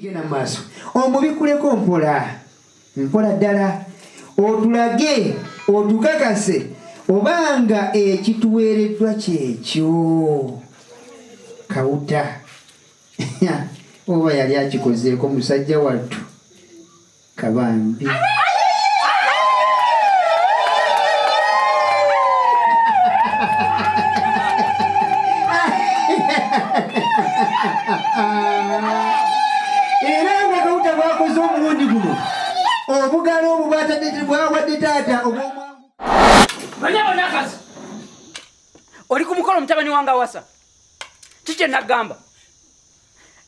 Genda mu maaso omubikuleko mpola mpola ddala, otulage otukakase obanga ekituweereddwa kyekyo. Kawuta oba yali akikozeeko musajja wattu kabambi. Era nga Kawuta bwakoze omulundi guno, obugalo obwo bwatadde bwawadde taata obw'omwangu. Banyabo nakazi, oli ku mukolo, mutabani wange awasa. Kiki nagamba?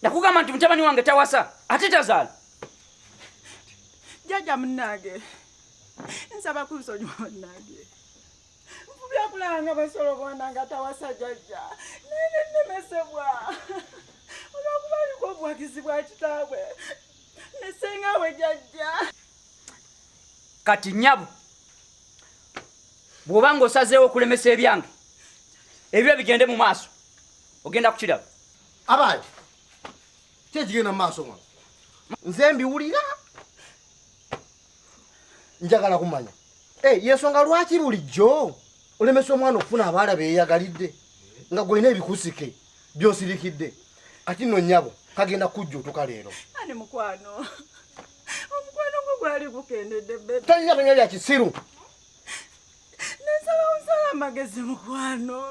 Nakugamba nti mutabani wange tawasa ate tazaala. Jjajja munnange, nsaba kunsonyiwa munnange. Nfubye okulaba nga basobola obwana nga tawasa jjajja, naye nennemesebwa olwokuba aliko obuwagizi bwa kitaabwe ne ssengawe jjajja. Kati nnyabo, bw'oba ng'osazeewo okulemesa ebyange ebyo bigende mu maaso, ogenda kukiraba. Abaali ki ekigenda mu maaso wano? Nze mbiwulira, njagala kumanya. Eh, yensonga lwaki bulijjo olemesa omwana okufuna abaala beeyagalidde nga gwolina ebikusike byosirikidde? Kati nno nnyabo, kagenda kujja otuka leero. Ani mukwano, omukwano gwo gwali gukendedde bebe. Tolina tonya bya kisiru. Nensaba onsala amagezi mukwano.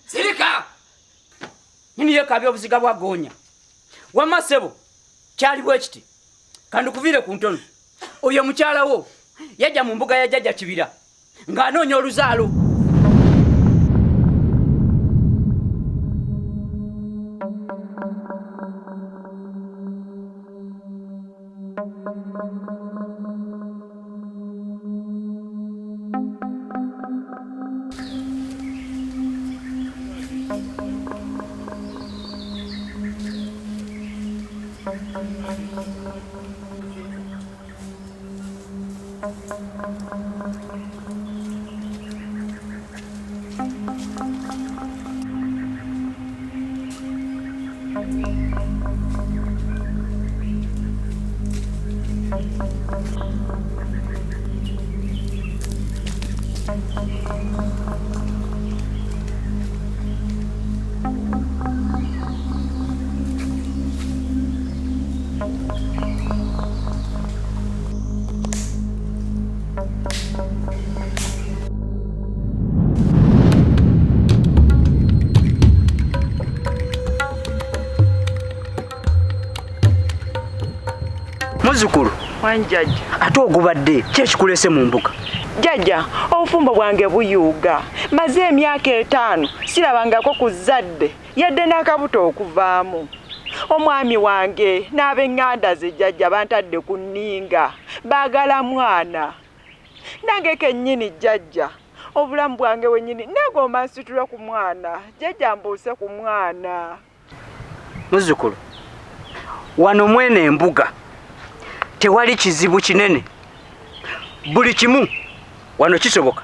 Sirika nyini, yekabya obuziga bwa goonya. Wamma ssebo, kyali bwe kiti, kandikuviire ku ntono. Oyo mukyala wo yajja mu mbuga ya jjajja Kibira ng'anoonya oluzaalo. Muzzukulu. Wanjajja. Ate ogubadde ki ekikulese mu mbuga? Jjajja, obufumbo bwange buyuuga. Maze emyaka 5 sirabangako ku zzadde yadde n'akabuto okuvaamu. Omwami wange n'ab'eŋŋanda ze jjajja bantadde ku nninga, baagala mwana. Nange kennyini jjajja, obulamu bwange wennyini neegomba nsitulwe ku mwana. Jjajja, mbuuse ku mwana. Muzzukulu, wano mwene embuga tewali kizibu kinene, buli kimu wano kisoboka.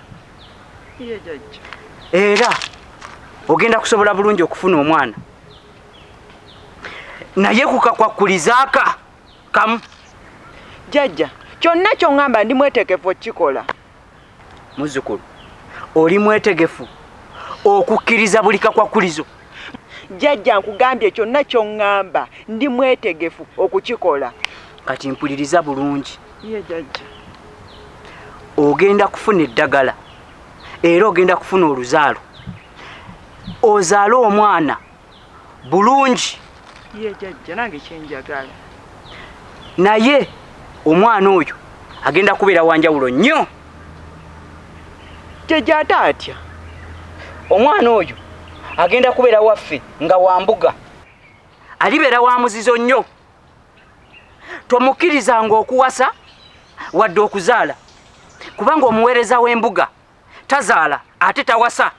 Ye jjajja. Era ogenda kusobola bulungi okufuna omwana, naye kukakwakulizaaka kamu. Jjajja, kyonna ky'oŋŋamba ndi mwetegefu okukikola. Muzzukulu, oli mwetegefu okukkiriza buli kakwakulizo? Jjajja, nkugambye kyonna ky'oŋŋamba ndi mwetegefu okukikola. Kati mpuliriza bulungi. Ye jjajja. Ogenda kufuna eddagala era ogenda kufuna oluzaalo, ozaale omwana bulungi. Ye jjajja, nange kyenjagala. Naye omwana oyo agenda kubeera wanjawulo nnyo. Jjajja, ate atya? Omwana oyo agenda kubeera waffe nga wambuga, alibeera wa muzizo nnyo. Tomukkirizanga okuwasa wadde okuzaala, kubanga omuweereza w'embuga tazaala ate tawasa.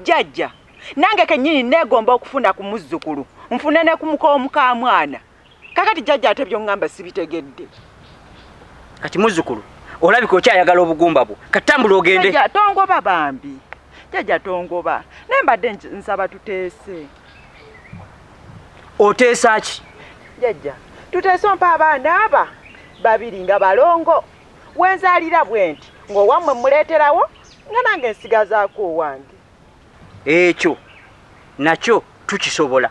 Jjajja, nange kennyini neegomba okufuna ku muzzukulu, nfune ne ku muka omukamwana. Kakati jjajja, ate by'oŋŋamba sibitegedde. Kati muzzukulu, olabika okyayagala obugumba bwo. Katambula ogende. Jjajja, tongoba bambi. Jjajja tongoba, naye mbadde nsaba tuteese. Oteesa ki? Jjajja, tuteese ompa abaana aba babiri nga balongo. Wenzaalira bwe nti ng'owammwe mmuleeterawo nga nange nsigazaako owange. Ekyo nakyo tukisobola,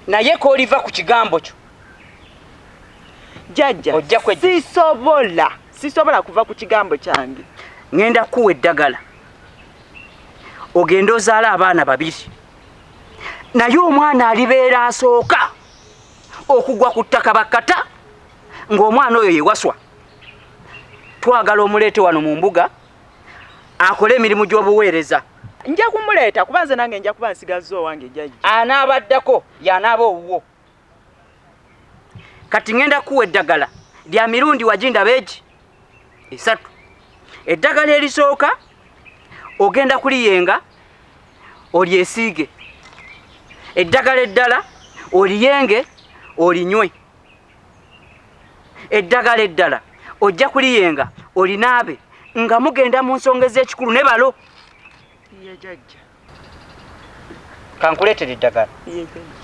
naye k'oliva ku kigambo kyo. Jjajja, Ojja kwejjusa. Sisobola kuva ku kigambo kyange. Ŋŋenda kukuwa eddagala ogende ozaale abaana babiri, naye omwana alibeera asooka okugwa ku ttaka bakkata ng'omwana oyo yewaswa. Twagala omuleete wano mu mbuga akole emirimu gy'obuweereza. Nja kumuleeta kuba nze nange nja kuba nsigazza owange jjajja. Anaabaddako y'anaaba owuwo. Kati ŋŋenda kukuwa eddagala lya mirundi wagindaba egi esatu. Eddagala erisooka ogenda kuliyenga olyesiige, eddagala eddala oliyenge olinywe, eddagala eddala ojja kuliyenga olinaabe nga mugenda mu nsonga ez'ekikulu ne balo. Ye jjajja. Kankuleetere eddagala. Ye jjajja.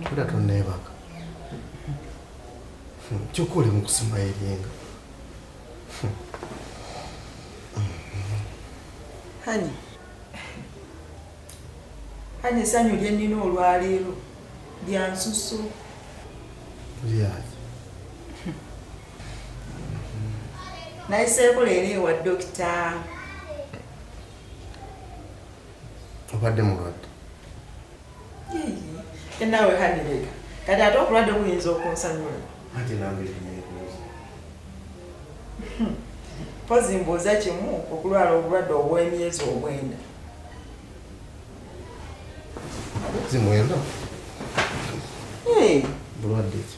Kuda tonneebaka. Kyokka oli mu kusima eryenga. Hani, hani essanyu lye nnina olwaleero lya nsusso. Lyaki? Nayiseeko leero ewa dokita. Obadde mulwadde? Yee, naawe hani leka. Kati ate obulwadde buyinza okunsanyula. Anti nange neebuuza. Mpozi mbuuza kimu okulwala obulwadde obw'emyezi omwenda. Myezi mwenda? Hey. Bulwadde ki?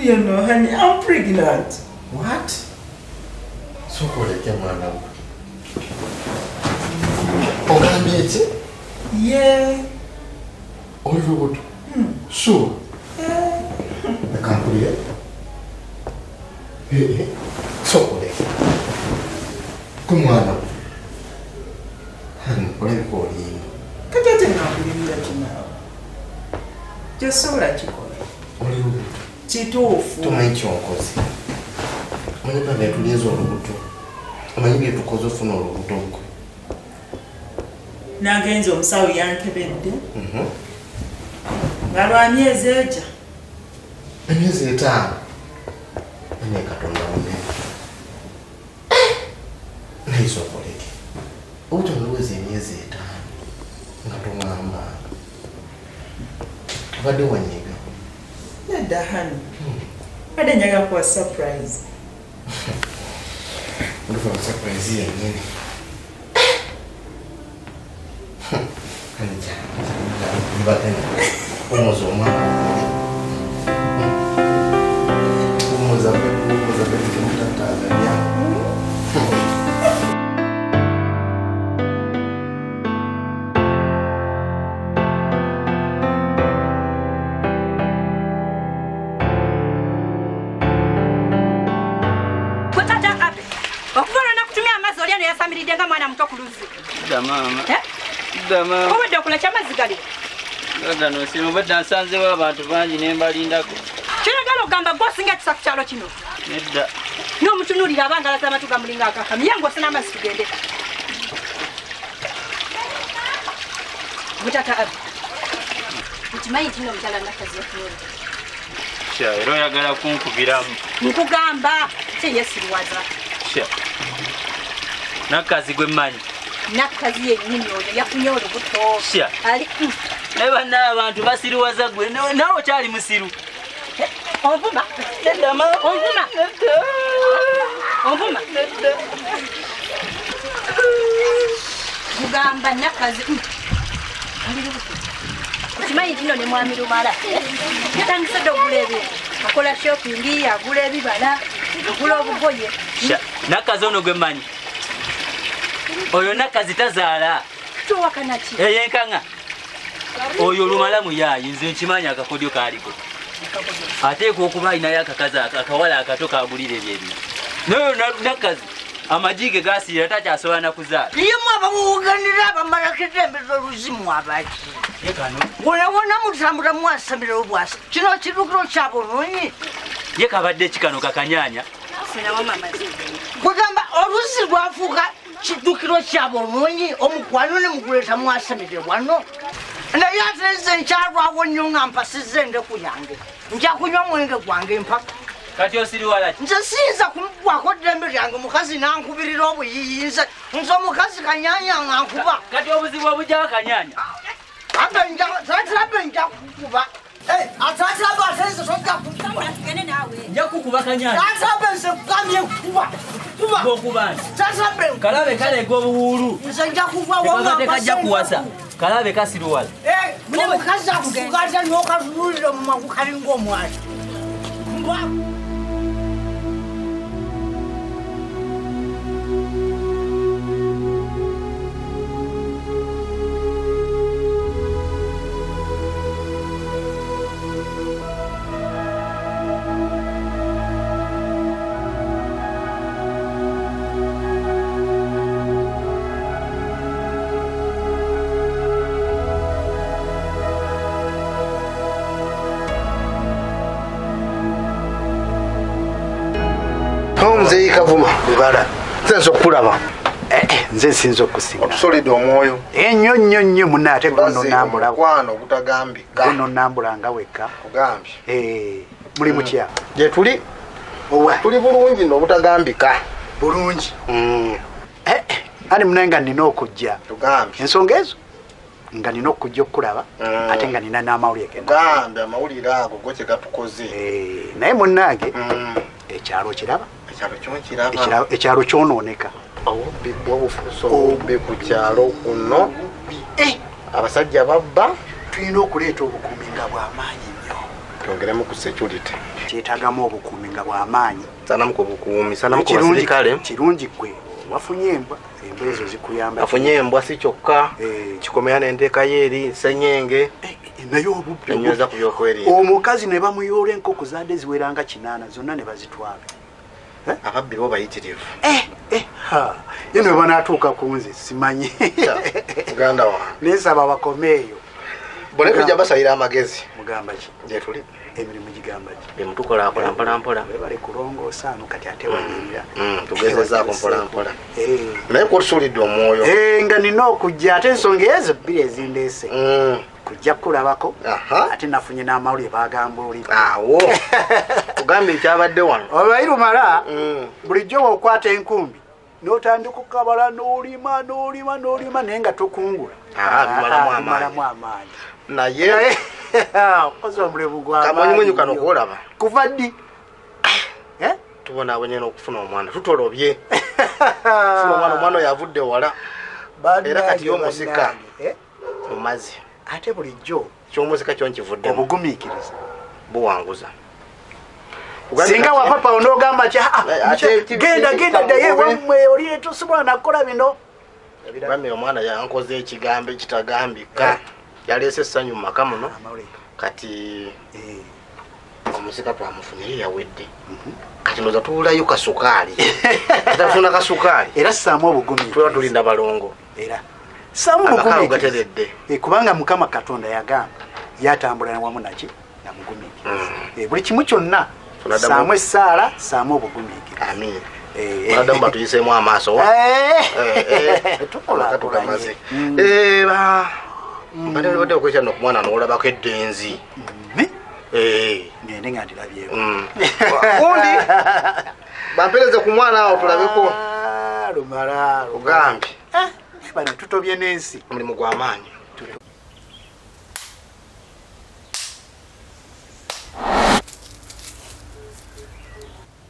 You know, honey, I'm pregnant. What? Sooka oleke mwana gwe. Ogambye ki? Yeah. Oli lubuto? Sure. Leka nkulire. Sooka oleke. Gwe mwana gwe. Honey, olabika olimba. Kati ate nakulimbira ki naawe? Kyosobola kikola. Oli lubuto. Kituufu. Tomanyi ky'onkoze. Omanyi ebbanga lye tulinze olubuto. Omanyi bye tukoze ofuna olubuto gwe. Nagenze omusawo yankebedde. Nga lwa myezi egya. Emyezi etaano. Naye Katonda munene. Naye sooka oleke. Olubuto ne luweza emyezi etaano nga toŋŋambanga. Obadde wanyiga. Nedda honey. Badde njagala kuwa surprise. Oluva surprise yennyini. Kale njagala Omuza omwana omuza omuza temutataaganya. Okuva olwo nakutumya amazzi oli eno yasamiridde nga mwana muto ku luzzi. Dda maama. Dda maama. Obadde okola ki amazzi gali? Gano simu badde nsanzewo abantu bangi ne mbalindako. Kyoyagala okugamba gwe osinga ekisa ku kyalo kino? Nedda. N'omutunuulira aba ngalaza amatu gamulinga agakami. Yangu osena amazzi tugende. Gwe taata Abby. Nkimanyi nti nno omukyala Nakkazi yafunye olubuto. Kya, era oyagala kunkubiramu. Nkugamba kyeyesiruwaza. Kya. Nakkazi gwe mmanyi. Nakkazi yennyini oyo yafunye olubuto. Kya. Ali Naye banna abantu basiruwaza gwe nawe okyali musiru. Onvuma. Nedda ma. Onvuma. Nedda. Onvuma. Nedda. Kugamba Nakkazi. Ali lubuto. Okimanyi nti nno ne mwami Lumala yatandise dda okugula ebintu. Akola shopping, agula ebibala, agula obugoye. Sha, Nakkazi ono gwe mmanyi. Oyo Nakkazi tazaala. Towakana ki? Eyenkanga. Oyo Lumala muyaayi, nze nkimanyi akakodyo kaaliko. Ateekwa okuba alinayo akakazi akawala akato kagulira ebyo ebintu. Naye oyo Nakkazi amagi ge gasiira takyasobola na kuzaala. Ye mwe abamuwuganira abamalako eddembe z'oluzimu abaki? Ye kano. Wona wona mutambula mwasamira obwasa. Kino kiddukiro kya bulungi. Ye kabadde ki kano kakanyanya? Kugamba oluzzi lwafuuka kiddukiro kya bulungi omukwano ne muguleeta mwasamire wano. Naye ate nze nkyalwawo nnyo nga mpasizza endeku yange. Nja kunywa mwenge gwange mpaka. Kati osiriwala ki? Nze siyinza kumugwako ddembe lyange mukazi n'ankubirira obuyiyi. Nze nze omukazi kanyanya nga nkuba. Kati obuzibu obujjawa kanyanya? Abe nja, tata nja kukuba. Eh, atata aba ate nze tojja kukuba. Tugende naawe. Nja kukuba kanyanya. Tata abe nze kugambye kukuba. Kuba. Ng'okuba nti. Tata abe. Kalabe kaleega obuwuulu. Nze nja kugwa wamma Tekabadde kajja kuwasa. Kalabe kasiruwala. Eh, buli mukazi akufuga ate n'okatunuulira mu magu kalinga omwasi. Mbwa. Omuzeeyi Kavuma Bibala. Nze nze okukulaba. Nze nsinza okusinga. Otusolidde omwoyo. Ennyo nnyo nnyo munna ate gwe Mbaze nonambula. omukwano ogutagambika. Gwe nonambula nga wekka. Ogambye. Muli mutya? Gye tuli. Owa. Tuli bulungi nno obutagambika. Bulungi. Ani munaye nga nnina okujja. Tugambye. Ensonga ezo nga nina okujja okukulaba ate nga nina n'amawulire ge. Tugambye amawulire ago go kye gatukoze. Naye munnange ekyalo kiraba. Ekyalo kyo nkiraba. Ekyalo kyonooneka. Obubbi bwo bufuuse obubbi ku kyalo kuno. Abasajja babba. Tulina okuleeta obukuumi nga bw'amaanyi nnyo. Twongeremu ku security. Kyetaagamu obukuumi nga bw'amaanyi. Sanamu ku bukuumi, sanamu ku Kirungi, basirikale. Kirungi ggwe wafunye embwa, embwa ezo zikuyamba. Afunye embwa si kyokka. Kikomera n'enteekayo eri nsenyenge. Naye obubbi Enyweza ku byokwerinda. Omukazi ne bamuyoola enkoko zaadde ziwera nga 8 zonna ne bazitwala. Ababbi bo bayitirivu. Ye ne banaatuuka ku nze simanyi. Muganda wange. Nensaba bakomeeyo. Bole tujja basalira amagezi. Mugamba ki? Gye tuli. Emirimu gigamba ki? Bye mutukolaakola mpola mpola. Webale kulongoosa ano kati ate wanyirira. Tugezezaako mpola mpola. Naye kwotusuulidde omwoyo. Nga nina okujja ate ensonga ezo bbiri ezindeese. Kujja kukulabako. Ate nafunye n'amawulire bagamba oli. Awo. Ogambye ekyabadde wano. Obayi Lumala, bulijjo bw'okwata enkumbi n'otandika okukabala n'olima n'olima n'olima naye nga tokungula. Bimalamu amaanyi. Bimalamu amaanyi. Naye okoze omulimu gwa maanyi Kamunyimunyi kano nnyo. kwolaba. Kuva ddi? Tubonaabonye n'okufuna omwana, tutolobye. Funa omwana, omwana oyo avudde wala. Era kati y'omusika. Bannange, Mu mazzi. Ate bulijjo Ky'omusika kyo nkivuddemu. Obugumiikiriza. Buwanguza. Singa wapapa onogamba nti, Ate genda, genda ddayo ewammwe, oli tosobola nakukola bino. Bambi omwana yankoze ekigambo ekitagambika. Yaleese essanyu mu maka muno. Kati omusika twamufunye ye yawedde. Kati ndowooza tuwulayo kasukaali. Atafuna kasukaali. Era ssaamu obugumiikiriza. Tuba tulinda balongo. Era ssaamu Amaka obugumiikiriza. gateredde. Kubanga Mukama Katonda yagamba yatambula wamu naki? Mugumiikiriza. Buli kimu kyonna saamu essaala, saamu obugumiikiriza. Amiina. Banaddamu batuyiseemu amaaso. Tukulaakulanye. Mbadde badde okwekya nno ku mwana n'olabako eddenzi. Ngende nga ndirabyeko. Gundi bampereze ku mwana awo tulabeko. Lumala ogambye. Bano tutobye n'ensi. Omulimu gw'amaanyi.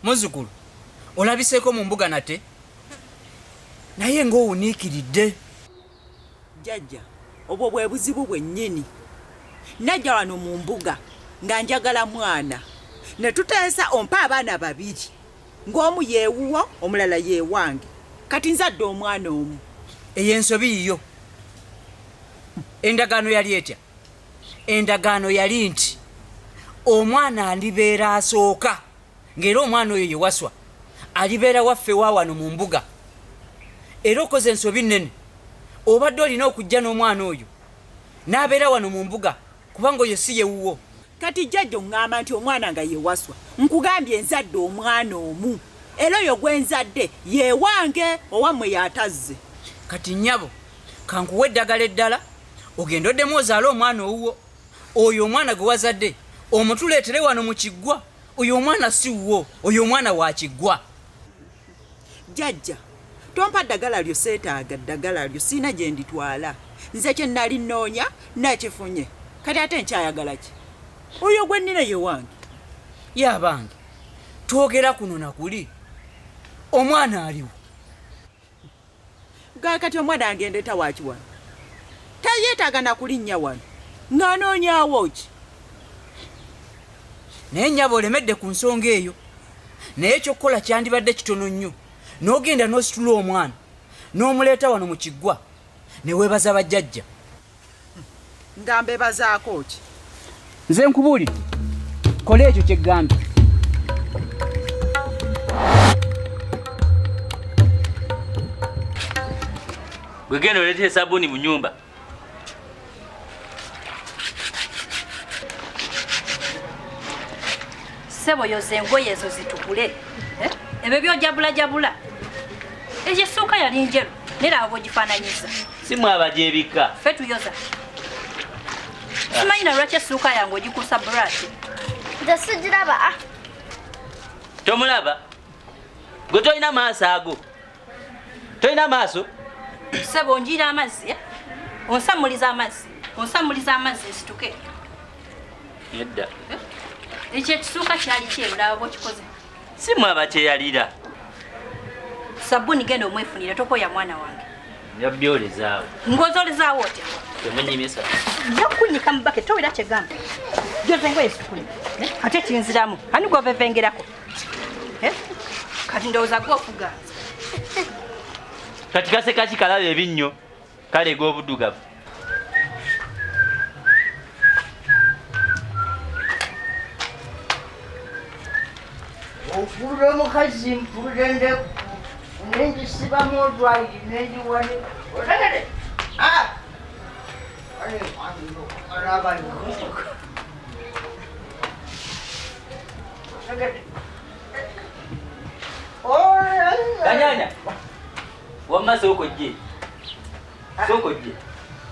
Muzzukulu, olabiseeko mu mbuga nate, naye ng'owuniikiridde. Jjajja, obwo bwe buzibu bwennyini. Najja wano mu mbuga nga njagala mwana, ne tuteesa ompa abaana babiri, ng'omu yeewuwo omulala yeewange. Kati nzadde omwana omu. Eyo ensobi yiyo. Endagaano yali etya? Endagaano yali nti omwana alibeera asooka, ng'era omwana oyo ye Waswa alibeera waffe wa wano mu mbuga. Era okoze ensobi nnene, obadde olina okujja n'omwana oyo n'abeera wano mu mbuga, kubanga oyo si ye wuwo. Kati jjajja oŋŋamba nti omwana nga ye Waswa, nkugambye nzadde omwana omu, era oyo gwe nzadde ye wange, owammwe y'atazze. Kati nnyabo, kankuwe eddagala eddala ogende oddemu ozaale omwana owuwo. Oyo omwana gwe wazadde omutuleetere wano mu kiggwa. Oyo omwana si wuwo, oyo omwana wa kiggwa. Jjajja, tompa ddagala lyo, seetaaga ddagala lyo, sirina gye nditwala. Nze kye nali nnoonya nakifunye, kati ate nkyayagala ki? Oyo gwe nnina ye wange. Ye abange, twogera kuno na kuli, omwana aliwo. Ga kati omwana angendeta waaki wano? Tayeetaaga na kulinnya wano, ng'anoonyaawo ki? Naye nnyabo olemedde ku nsonga eyo. Naye ekyokukola kyandibadde kitono nnyo, n'ogenda n'ositula omwana n'omuleeta wano mu kiggwa ne weebaza bajjajja. Nga mbebazaako ki? Nze nkubuulidde, kola ekyo kye ggambye. Gwe genda oleete sabbuuni mu nnyumba. Ssebo yoza engoye ezo zitukule. Ebyo by'ojabulajabula. Eyo essuuka yali njeru, naye laba bw'ogifaananyiza. Si mwe abagyebikka. Ffe tuyoza. Simanyi na lwaki essuuka yange ogikuusa brush. Nze sigiraba. Tomulaba? Gwe tolina maaso ago. Tolina maaso? Ssebo onjiira amazzi, onsammuliza amazzi, onsammuliza amazzi nsituke. Nedda. Ekyo ekisuuka kyali kyeru, laba bw'okikoze. Si mwe abakyeyalira. Sabbuuni genda omwefunire, tokoya mwana wange. Njabyolezaawo. Ng'ozolezaawo otya? Temunyimisa. Nja kukunyika mu baketi, towera kye gamba. Joza engoye zitukule. Ate kinziramu, ani gw'ovevengerako? Kati ndowooza gwe ofuga. Kati kaseka ki kalaba ebinnyo kale g'obuddugavu. Ofuula omukazi mpulira endeku nengisibamu olwayiri nengiwane otegede. Kanyanya, wamma sooka ojje. Sooka ojje.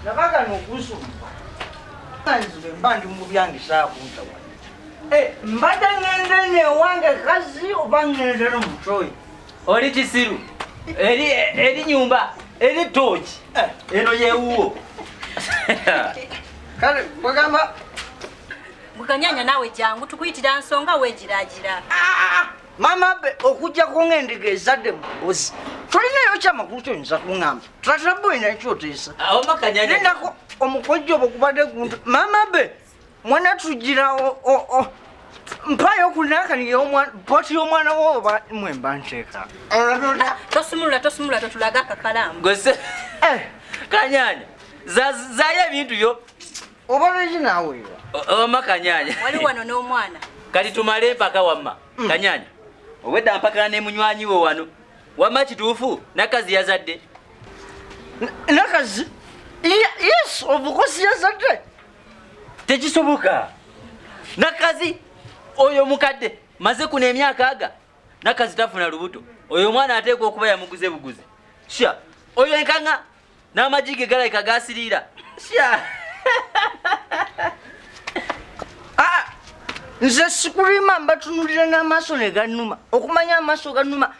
Nabagana okusumba. Nzibe mba ndi mu byange saakuntawana. Mbadde ŋŋende newange kazi oba ŋŋende n'omutooyi? Oli kisiru. Eri nyumba, eri ttooki. Eno yeewuwo. Kale kwegamba Gwe naawe jangu tukuyitira nsonga weegiraagira. Maama be okujjako ng'endiga ezadde mu mbuzi. Tolinayo kyamakulu kyoyinza kuŋŋamba. Tulatira olina kyoteesa. Lindako omukojja obwo gubadde guntu. Maama be mwana tugira mpayo kunakaniye poti y'omwana wo oba mwe mba nteeka. Tosumulula, tosumulula, totulaga akakalaamu. Gose Kanyanya, zaayo ebintu byo. Oba lweki naawe? Wamma Kanyanya. Wali wano n'omwana. Kati tumale empaka wamma. Kanyanya, obwedda mpaka ne munywanyi wo wano. Wamma kituufu, Nakazi yazadde. Nakazi? Yes, of course yazadde. Tekisoboka. Nakazi oyo mukadde maze kuno emyaka aga Nakazi tafuna lubuto. Oyo omwana ateekwa okuba yamuguze buguzi. Sha, oyo enkanga n'amagi ge galabika gasiriira. Sha. Ah, nze sikulima mbatunulira n'amaaso ne gannuma okumanya amaaso gannuma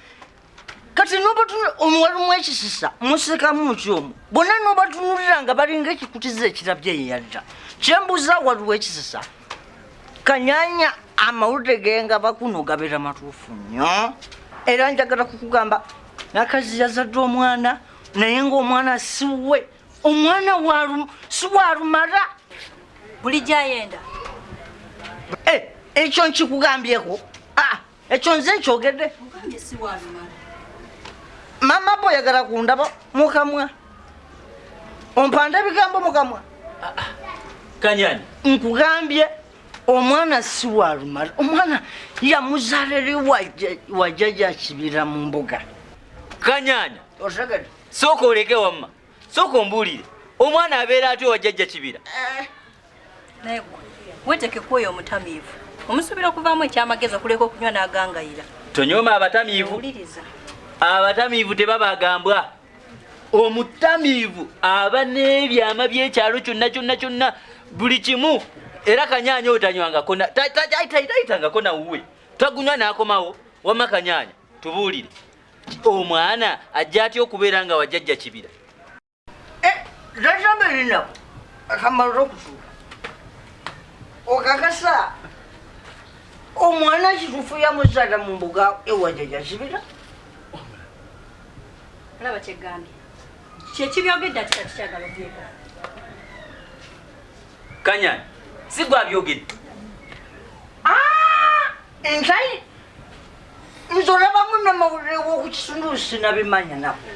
kati nobatunula omuwalumu ekisisa musekamu muki omwo bonna nobatunulira nga balinga ekikutiza ekirabye yeyadda kyembuuza waliwo ekisisa kanyanya amawulire gengaba kuno gabeera matuufu nnyo era njagala kukugamba nakazi yazadde omwana naye ngaomwana siwe omwana si walumala bulijjo ayenda eh, ekyo nkikugambyeko ah, ekyo nze nkyogedde mama bo oyagala kundaba mukamwa ompanda ebigambo mukamwa ah, ah. Kanyani nkugambye omwana si walumala omwana yamuzaala eri wajjaja kibira mu mbuga kanyanya sooka oleke wamma sooka ombuulire omwana abeera atya owajjajja kibira eh. Naye gwe weteke kwoyo omutamiivu omusuubira okuvaamu ekyamagezi okuleka okunywa n'agangayira. Tonyooma abatamiivu. Abatamiivu tebabagambwa. Omutamiivu aba n'ebyama by'ekyalo kyonna kyonna kyonna buli kimu era kanyaanya oyo tanywangako tayitangako nawuwe tagunywa n'akomawo wamma kanyaanya tubuulire omwana ajja atya okubeera nga wajjajja kibira Jajja akamala okutuuka okakasa omwana kituufu yamuzaala mu mbuga ewa jajja kibira olaba kyegambye kyekibyogedde ati kati kyagala obyeka kanyani si gwe abyogedde ah, ensayi nze olabamu namawulire wokukisundu sinabimanya nako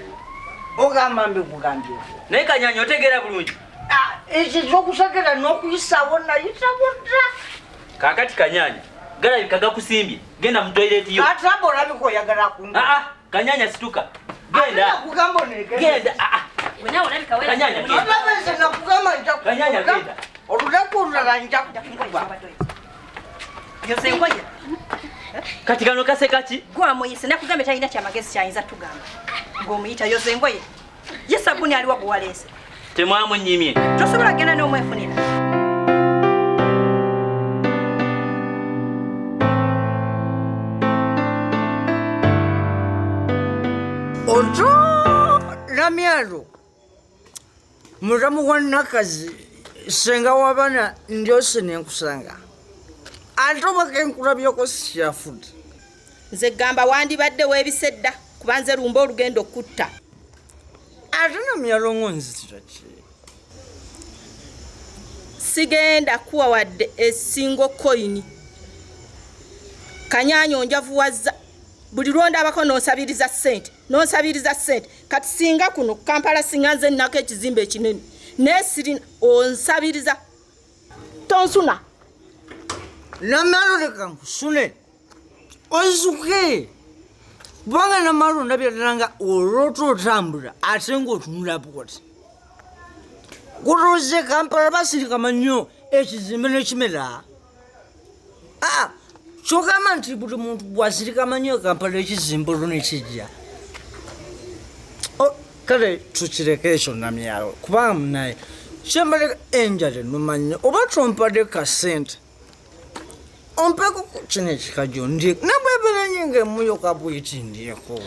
ogamba mbikugambyeko naye kanyanya otegeera bulungi ah, ekyo ekyokusagera n'okuyisawo nayitawo dda kakati kanyanya galabika gakusimbye genda mu toyireti yo atamba olabika oyagala ku ah, ah, kanyanya situka genda nakugamba genda kanyanya genda nakugamba nja kanyanya genda olunaku olulala nja kukuba yoza engoye kati kano kaseka ki gwamuyise nakugambye talina kyamagezi kyayinza tugamba ng'omuyita yoza engoye ye sabuni aliwa gwewaleese temwamunyimye tosobola genda n'omwefunira oto namyalo Mulamu wa Nakazi senga wabana ndyose nenkusanga ate oba kenkulabyeko sikyafudde. Nze gamba wandibadde weebise dda kuba nze lumba olugenda okutta. Ate namyalongo nzitira ki? Sigenda kuwa wadde esingo koyini. Kanyanya onjavuwazza buli lwondabako nonsabiriza ssente nonsabiriza ssente kati singa kuno kampala singa nze nnako ekizimbe ekinene naye sirina onsabiriza tonsuna namalo leka nkusune ozuke kubanga namalo ndabira ddala nga oloota otambula ate ngaotunula bwoti kutuze kampala basirika manyo ekizimbe nekimera Ah, kyogamba nti buli muntu bwasirika manyi ekampala ekizimba olwo nekijja oh, kale tukireke ekyo namyalo kubanga munaye kyembaleka enjala enuma nnyo oba tompadde kasente ompeko kino ekikajjo ndye nabwebera nyinga emuyoka bweti ndyeko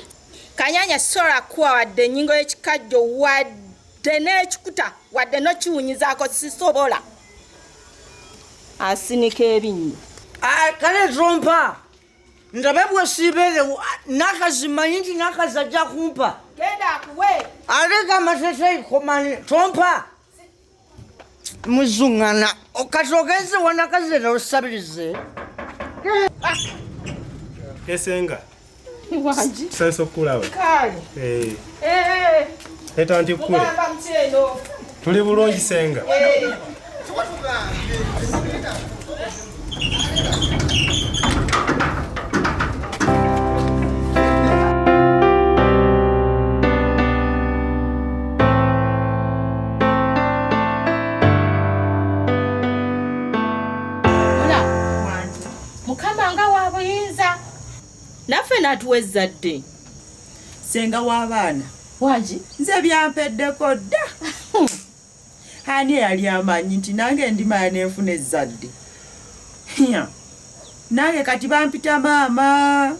kanyanya sola kuwa wadde ennyingo y'ekikajjo wadde n'ekikuta wadde nokiwunyizaako sisobola asinika ebinnyo ah, kale tompa ndabe bwesiibeerewo ah, nakazi manyi nti nakazi ajja kumpa aleka amatetekomani tompa muzungana kati ogenze wanakazi era osabirize esenga wangi tusanyusa okukulaba kale eh. Eh. Leta nti kule. Tuli bulungi senga. Eh. buyinza naffe n'atuwa ezzadde. Ssenga w'abaana. Wangi? Nze byampeddeko dda. Ani eyali amanyi nti nange ndimala ne nfuna ezzadde? Nange kati bampita maama.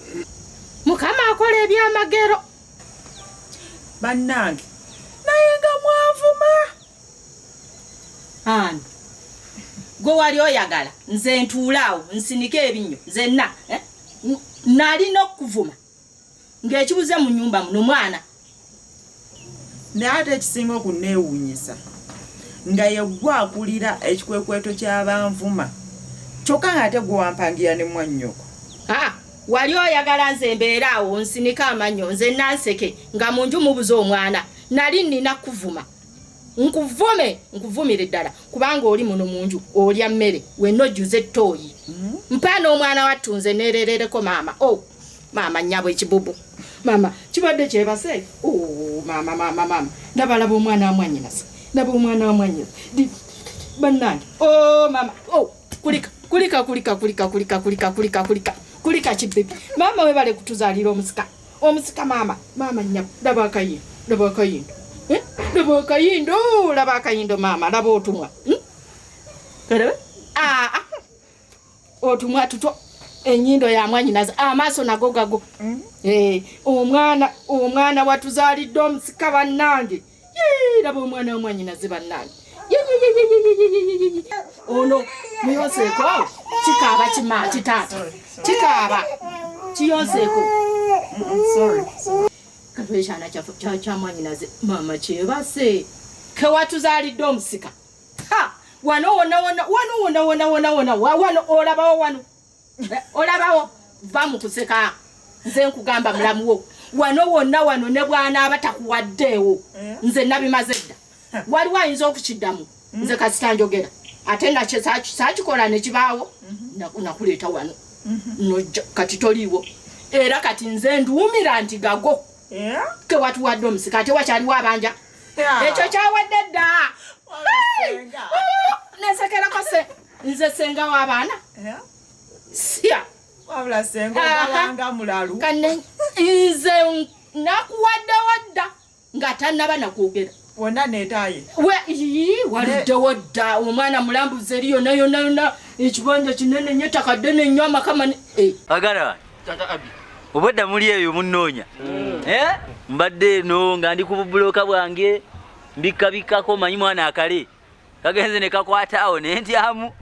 Mukama akola ebyamagero. Bannange naye nga mwanvuma. Ani? Gwe wali oyagala nze ntuule awo nsinike ebinnyo nzenna eh? Nalina okukuvuma ng'ekibuze mu nnyumba muno mwana. Naye ate ekisinga okunneewuunyisa nga yeggwe akulira ekikwekweto ky'abanvuma kyokka ng'ate gwe wampangira ne mwannyoko. Aa, wali oyagala nze mbeere awo nsinike amannyo nze nanseke nga mu nju mubuze omwana. Nali nnina kukuvuma. Nkuvume, nkuvumire ddala kubanga oli muno mu nju olya mmere wenna ojjuza ettooyi. Mpa n'omwana wattu nze neererereko maama. Oh, maama nnyabo ekibubu. Maama kibadde kyebase. Oh, maama maama maama. Ndaba laba omwana wa mwannyinaze. Ndaba omwana wa mwannyinaze. Bannange. Oh, maama. Oh, kulika kulika kulika kulika kulika kulika kulika kulika. Kulika kibibi. Maama webale kutuzaalira omusika. Omusika maama. Maama nnyabo. Laba akayindo. Laba akayindo. Eh? Laba akayindo. Laba akayindo maama. Laba otumwa. Kalabe? Ah, ah. Otumwa tutwo. Ennyindo ya mwannyinaze. Amaaso nago gago. Omwana, omwana watuzaalidde omusika bannange. Yee, laba omwana wa mwannyinaze bannange. Ye. Ono muyonseeko kikaaba kima kitaata. Kikaaba kiyonseeko. Kati ekyana kya mwannyinaze maama kyebase. Ke watuzaalidde omusika. Ha! Wano wonna wonna wano wonna wonna wonna wonna wano olabawo wano. Olabawo va mu kuseka. Nze nkugamba mulamu wo. Wano wonna wano ne bw'anaaba takuwaddeewo. Nze nabimaze dda. Waliwo ayinza okukiddamu. Nze kasita njogera. Ate nakyo saakikola ne kibaawo. Nakuleeta wano. Nojja kati toliiwo. Era kati nze nduumira nti gago. Ke watuwadde omusika ate wakyaliwo abanja. Ekyo kyawadde dda. Nesekerako se nze ssenga w'abaana. Sya. Wabula ssenga obalanga mulalu. Kane nze nakuwaddewo dda nga tannaba nakwogera. Wonna neetaaye. Waluddewo dda omwana mulambuze eri yonna yonna yonna ekibanja kinene nnyo ettaka ddene nnyo amaka manene. Baganda bange. Tata Abi. Obwedda muli eyo munnoonya. Mbadde eno nga ndi ku bubulooka bwange mbikkabikkako manyi mwana akale. Kagenze ne kakwata awo ne ntyamu.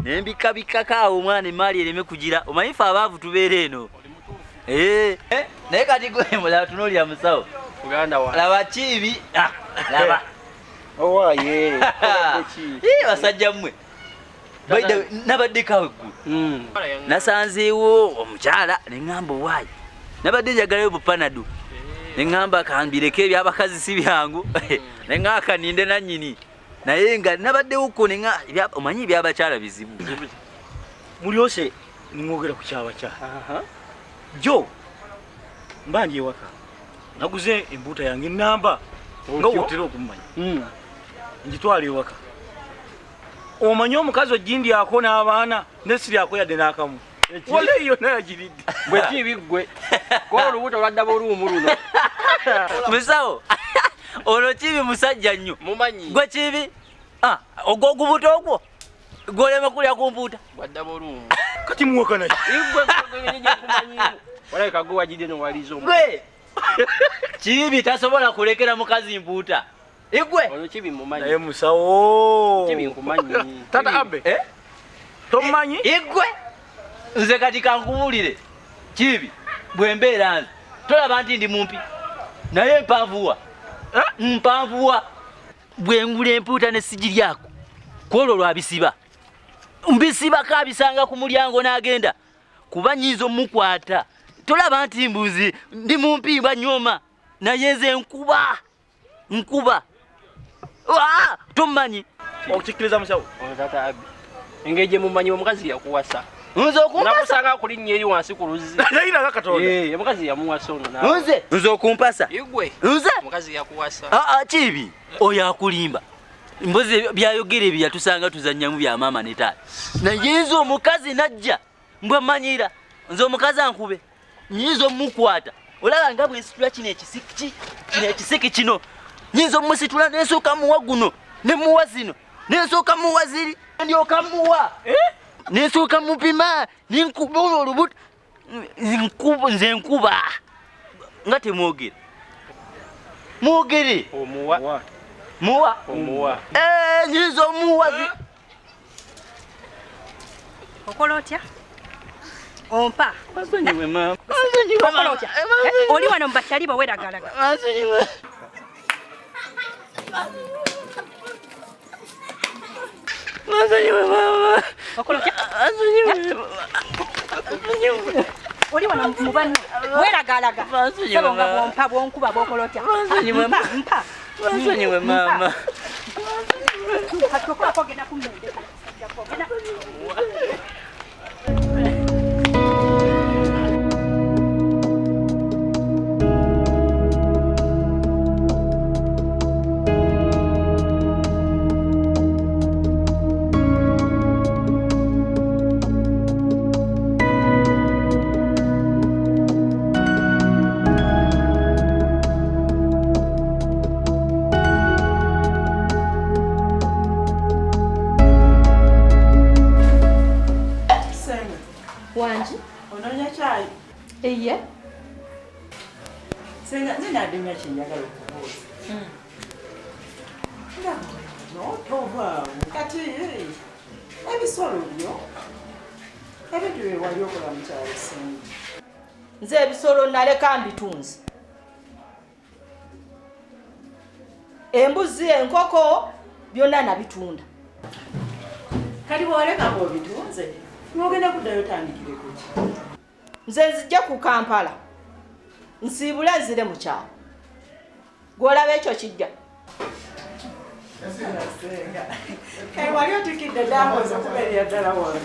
Ne mbikkabikkako awo omwana emmaali ereme kugira. Omanyi ffe abaavu tubeera eno. Naye kati gwe mulala tunuulira musawo. Muganda wange. Laba kibi. Laba. Owaaye. Basajja mmwe. Nabaddeko awo eggulu. Nasanzeewo omukyala ne ŋŋamba owaaye. Nabadde njagalayo bupanado. Ne ŋŋamba kambireko eby'abakazi si byangu. Ne ŋŋamba kaninde nannyini. Naye nga nabaddewoko ne ŋŋamba omanyi eby'abakyala bizibu. Mulyose mwogera ku ky'abakyala. Jo mba ndi ewaka. Naguze embuuta yange ennamba nga wotera okummanya. Ngitwala ewaka. Omanyi omukazi ogindyako n'abaana ne siryako yadde n'akamu. Wala yonna yagiridde. Bwe kibi ggwe. Kuba olubuto lwadda buluumu luno. Musawo, ono kibi musajja nnyo. Mumanyi. Gwe kibi? Ogwo ogubuto ogwo? Gw'olema kulya ku mpuuta. Bwadda buluumu. Kati muwakana ki? Ggwe gwe gye nkumanyiimu. Walabika gwe wagidde n'owaliza omu. Gwe! Kibi tasobola kulekera mukazi mpuuta. Igwe! Ono kibi mumanyi. Naye musawo. Kibi nkumanyi. Tata Abe. Tomumanyi? Igwe! Nze kati kankubuulire. Kibi bwe mbeera nze tolaba nti ndi mumpi. Naye mpanvuwa. Mpanvuwa. Bwe ngula empuuta ne sigiryako. Ku olwo lwabisiba. Mbisibako abisanga ku mulyango n'agenda. Kuba nnyinza omukwata. Tolaba nti mbuzi ndi mumpi banyooma. Naye nze nkuba. Nkuba. Tomumanyi. Okikkiriza musawo? Ono Tata Abi. Engeri gye mumanyi omukazi yakuwasa. Nze okumpasa? Nakusanga ku linnya eri wansi ku luzzi. Yayina Katonda. Omukazi yamuwasa ono naawe. Nze? Nze okumpasa? Igwe. Nze? Omukazi yakuwasa. Kibi. Oyo akulimba. Mbuzi byayogera ebyo yatusanga tuzannyamu bya maama ne taata. Naye nze omukazi najja mbwa mmanyira. Nze omukazi ankube. Nyinza omukwata. Olaba nga bwe nsitula kino ekisiki, kino ekisiki kino. Nyinza omusitula ne nsooka muwa guno, ne muwa zino, ne nsooka muwa ziri, ndyoka muwa. Ne nsooka mupima, ne nkuba olwo olubuto. Nze nkuba. Nga temwogera. Mwogere. Omuwa. Muwa. Omuwa. Nyinza omuwa. Okola otya? Ompa. Nsonyiwe maama. Okola otya? Oli wano mu bakyali bo weeragalaga. Nsonyiwe. Nsonyiwe maama. Okola otya? Nsonyiwe. Oli wano mu banno weeragalaga. Ssebo nga bw'ompa bw'onkuba bw'okola otya? Nsonyiwe. Mpa, mpa. Nsonyiwe maama. Kati okolako ogenda kummendeka. Ogenda. Wangi? Onoonya kyayi? Eye. Senga nze nadde kye njagala okubuuza. Nga no tovaawo kati ebisolo byo ebintu bye wali okola mu kyalo Senga. Nze ebisolo naleka mbitunze. Embuzi, enkoko byonna nabitunda. Kati bw'oleka ng'obitunze ng'ogenda kuddayo otandikire ku ki? Nze nzijje ku Kampala nsiibule nzire mu kyalo. Gw'olaba ekyo kijja. Kale wali otikidde dda ng'oze okubeerera ddala wano.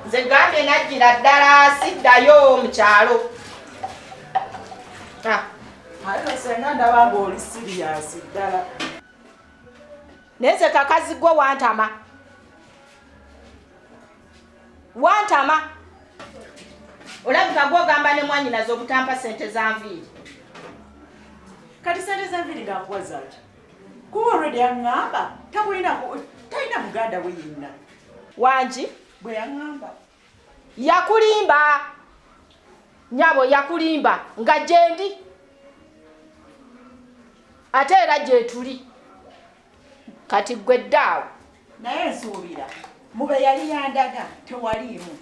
Nze gambye najjira ddala siddayo mu kyalo. Ate Senga ndaba ng'oli siriyasi ddala. Naye nze kakazi gwe wantama. Wantama. Olabika gw'ogamba ne mwannyinaze obutampa ssente za nviiri. Kati ssente za nviiri ng'akuwa zaaki? Kuba already yaŋŋamba talina muganda we yenna. Wangi? Bwe yaŋŋamba. Yakulimba. Nnyabo yakulimba nga gye ndi. Ate era gye tuli. Kati ggwe ddaawo. Naye nsuubira mube yali yandaga tewaliimu.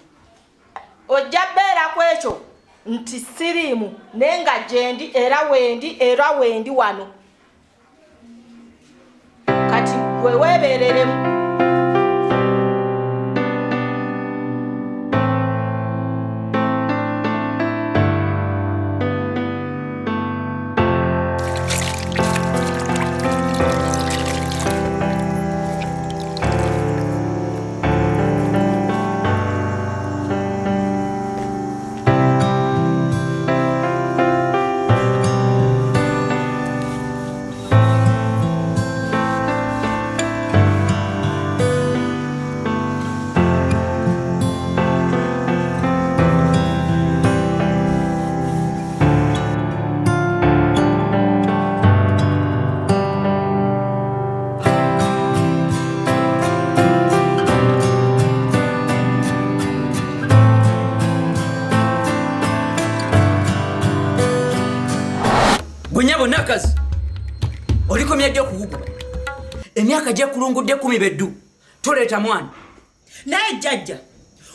Ojja bbeera ku ekyo nti siriimu naye nga gye ndi era wendi era wendi wano. Kati ggwe weebeereremu. Nakazi olikomya ddi okuwugula? Emyaka gyekulungudde 10 beddu toleeta mwana. Naye jjajja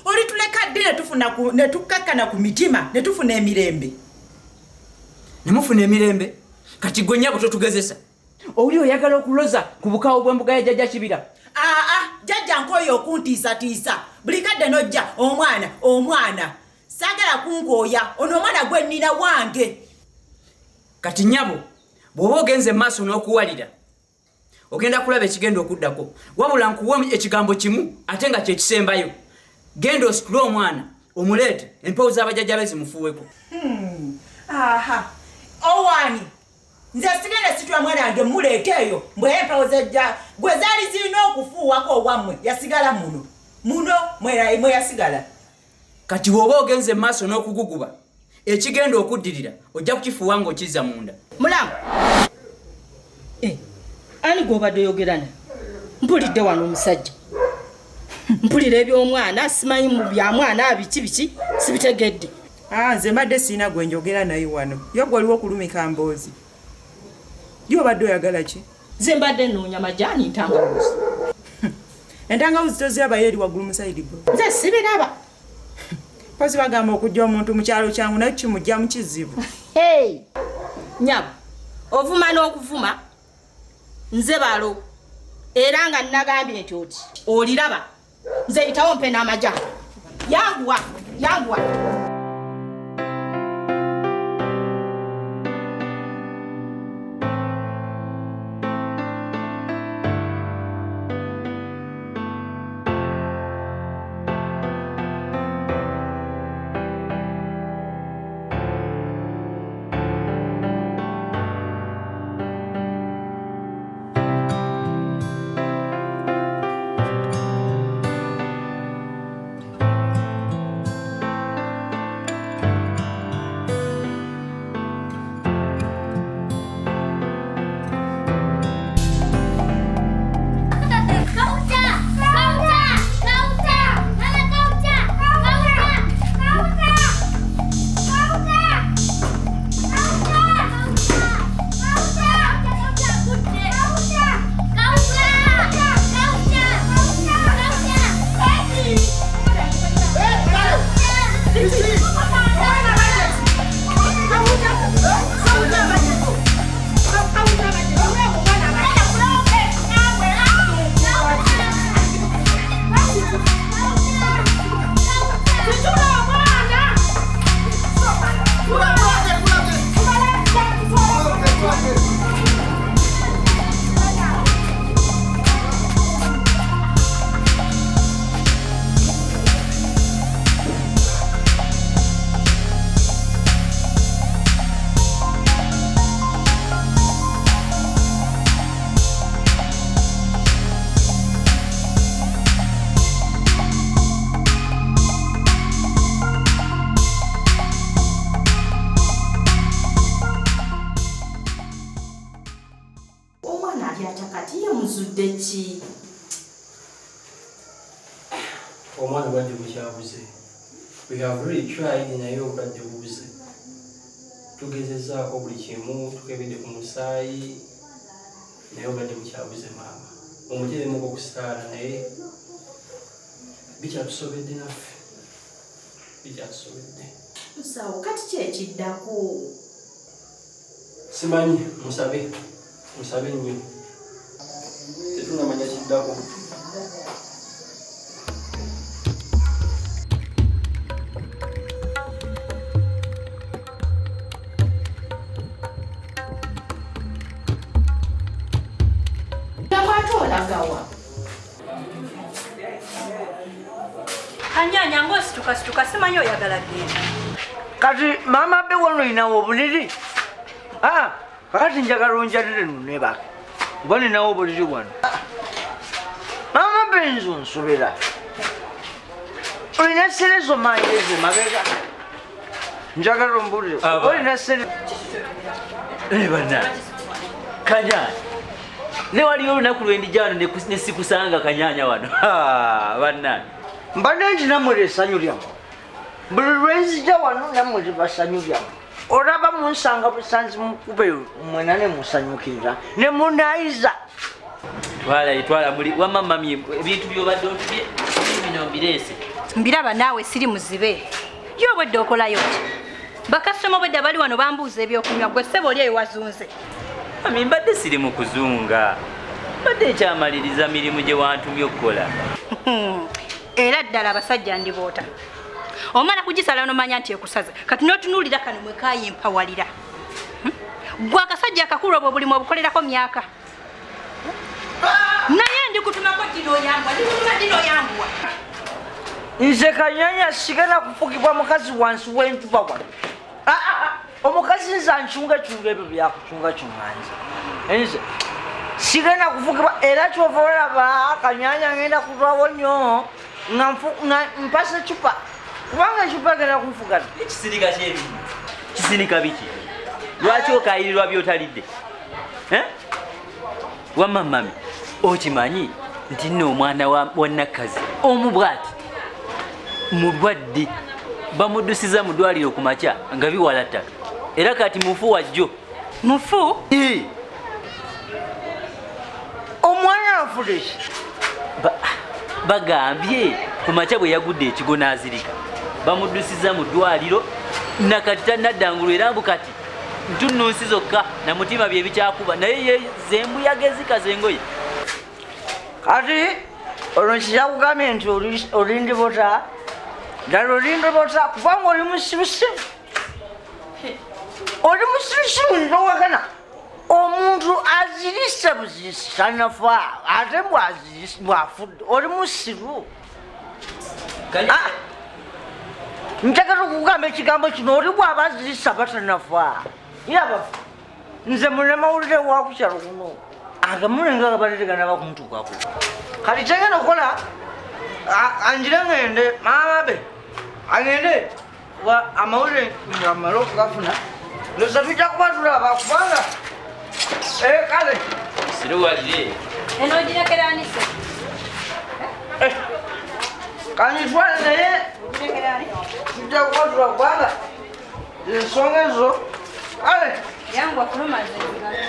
olituleka ddi ne tukkakkana ku mitima ne tufuna emirembe? Ne mufuna emirembe? Kati gwe nnyabo totugezesa. Oli oyagala okuloza ku bukaawo bw'embuga ya jjajja Kibira? Aa, jjajja nkooye okuntiisatiisa. Buli kadde n'ojja omwana omwana. Saagala kunkooya, ono omwana gwe nnina wange. Kati nnyabo bw'oba ogenze mu maaso n'okuwalira ogenda kulaba ekigenda okuddako. Wabula nkuwa ekigambo kimu ate nga kye kisembayo. Genda ositule omwana omuleete empewo z'abajjajja be zimufuuweko. Aha, owaani nze sigenda situla mwana wange muleete eyo mbwe empewo zajja gwe zaali zirina okufuuwako owammwe yasigala muno muno mwe yasigala. Kati bw'oba ogenze mu maaso n'okuguguba, ekigenda okuddirira ojja kukifuuwa ng'okizza munda. Mulamu, eh, ani gw'obadde oyogera naye? Mpulidde wano omusajja, mpulira eby'omwana, simanyi mu bya mwana biki biki, sibitegedde. Ah, nze mbadde sirina gwe njogera naye wano. Yo gwe oliwo okulumika mboozi. Yo obadde oyagala ki? Nze mbadde nnoonya majaani ntangawuzi. Entangawuzi tozirabayo eri waggulu mu sayidi bro. Nze sibiraba. Mpozi bagamba okujja omuntu mu kyalo kyangu naye kimujja mu kizibu. Hey! Nyabo, ovuma n'okuvuma nze balo era nga nagambye nti oti oliraba nze yitawo mpe n'amajaani. Yanguwa, yanguwa. Omwana obulwadde bukyabuze. We have really tried naye obulwadde bubuze. Tugezezzaako buli kimu, tukebedde ku musaayi naye obulwadde bukyabuze maama. Omuteeremuko okusaala naye bikyatusobedde naffe. Bikyatusobedde. Musawo, kati ki ekiddako? Simanyi, musabe. Musabe nnyo. Tetunnamanya kiddako. Kanyanya ng'ositukasituka simanyi oyagala genda. Kati maama be wano olinawo obuliri? Ah, kakati njagala onjalire nno neebake. Oba ninawo obuliri wano. Maama be nze onsobera. Olina ssere zo maanyi ezo emabega. Njagala ombuulire. Olina ssere. Bannange. Kanyanya. Ne waliyo olunaku lwe ndijja wano ne sikusanga Kanyanya wano. Bannange. Mbadde nti nammwe essanyu lyammwe. Buli lwe nzija wano nammwe liba ssanyu lyammwe. Olaba munsanga busanzi mukube mwena ne musanyukira ne munaayiza. Twala twala muli wamma mami ebintu by'obadde otubye bino mbireese. Mbiraba naawe siri muzibe. Yo obwedde okolayo ki? Bakasitoma obwedde bali wano bambuuza ebyokunywa gwe ssebo oli eyo wazunze. Mami mbadde siri mu kuzunga. Mbadde nkyamaliriza mirimu gye wantumye okukola. Era ddala abasajja ndiboota. Omala kugisala n'omanya nti ekusaze. Kati n'otunuulira kano mwe kaayimpawalira. Gwe akasajja akakulu obwo obulimu obukolerako myaka. Naye ndikutumako dino yanguwa, ndikutuma dino yanguwa. Nze Kanyanya sigenda kufugibwa mukazi wansi w'enjuba wano. Omukazi nze ancungacunga ebyo byakucungacunga nze. Nze sigenda kufugibwa era kyova olaba Kanyanya ngenda kulwawo nnyo nga mpasa ecupa. Kubanga ekipa egenda kunfugaza. Ekisinika kyebino. Kisinika biki? Lwaki okayirirwa by'otalidde? Eh? Wamma mami, okimanyi nti nno omwana wa Nakkazi omu bw'ati mulwadde, bamuddusiza mu ddwaliro ku makya nga biwala ttaka, era kati mufu wajjo. Mufu? Ee. Omwana afudde ki? Bagambye ku makya bwe yagudde ekigo n'azirika, bamuddusiza mu ddwaliro nakati tannaddangulwa, era mbu kati ntunnunsi zokka na mutima bye bikyakuba, naye ye zembuyaga ezikaza engoye. Kati olwo nkizakugambye nti olindibota, ddala olindibota kubanga oli musirusiru. Oli musirusiru ntowakana. Omuntu azirise buzirisi tanafa, ate bw'afudde oli musiru. Njagala okugamba ekigambo kino, oli bw'aba azirise aba tanafa. Ye abafu. Nze munnamawulire wa ku kyalo kuno, agamulenga nga batetegana bakuntuukako. Kati kyengenda okukola, anjire ngende, maama be agende, kuba amawulire nga mmale okugafuna, ndowooza tujja kuba tulaba kubanga, kale. Siruwalire. Eno ogirekera ani se? Kanyitwale naye Ogirekera ani? tujja kuba tulaba kubanga ensonga ezo. Kale. Yangu akuluma zenzigala.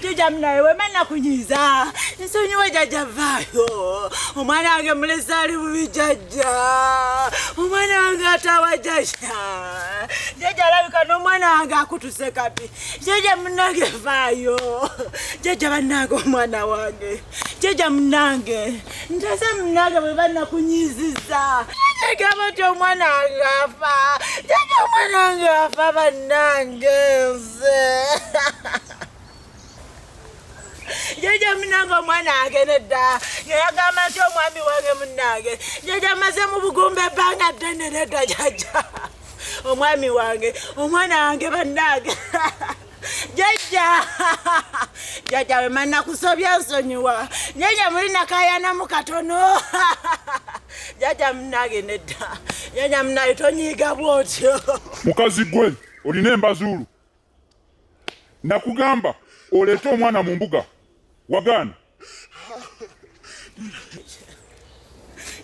Jjajja munaye wemana kunyiza nsonyiwe jjajja vaayo omwana wange mulese ali bubi jjajja omwana wange atawa jjajja jjajja alabika n'omwana wange akutuse kapi jjajja munange vaayo jjajja bannange omwana wange jjajja munange ntase munange bwe bannakunyiziza jjajja gamba nti omwana wange afa jjajja omwana wange afa bannange nze Jjajja munange omwana wange nedda yagamba nti omwami wange munnange jjajja maze mu bugumba ebbanga ddene nedda jjajja omwami wange omwana wange bannange jjajja jjajja we manna kusobya nsonyiwa jjajja muli nakayanamu katono jjajja munnange nedda jjajja munnange tonyiiga bw'otyo. Mukazi gwe olina embazuulu, nakugamba oleete omwana mu mbuga, wagaana.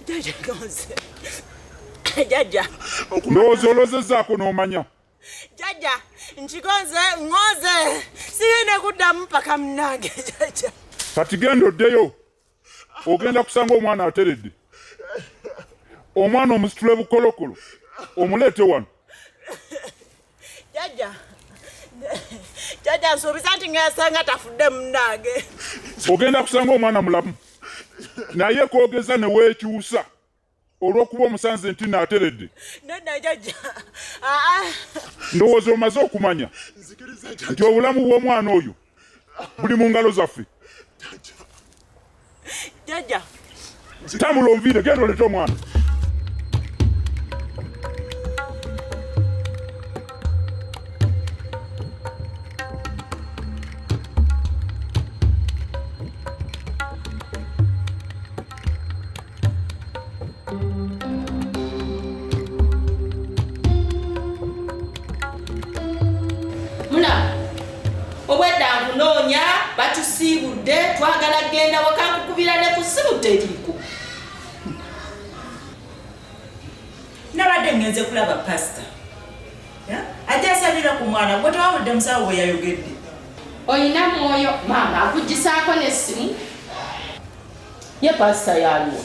Jjajja gonze. Jjajja. Ndowooza olozezzaako n'omanya. Jjajja nkigonze ŋŋoze sigenda kuddamu paka munnange jjajja. Kati genda oddeyo, ogenda kusanga omwana ateredde. Omwana omusitule bukolokolo omuleete wano. Jjajja. Jjajja nsuubiza nti ngesanga tafudde munnange. Ogenda kusanga omwana mulamu naye kwogeza ne weekyusa olw'okuba omusanze nti naateredde. Nedda jjajja. Ndowooza omaze okumanya nti obulamu bw'omwana oyo buli mu ngalo zaffe. Jjajja. Tambula onviire, genda oleete omwana. Muna obwedda nkunoonya batusiibudde twagala kugenda waka nkukubira ne ku ssimu teriiko. Nabadde Mbadde ngenze kulaba pasita. Ajja asabira ku mwana gwe tewawulidde musawo bwe yayogedde. Olina mwoyo maama akugisaako n'essimu. Ye pasita yaliwo.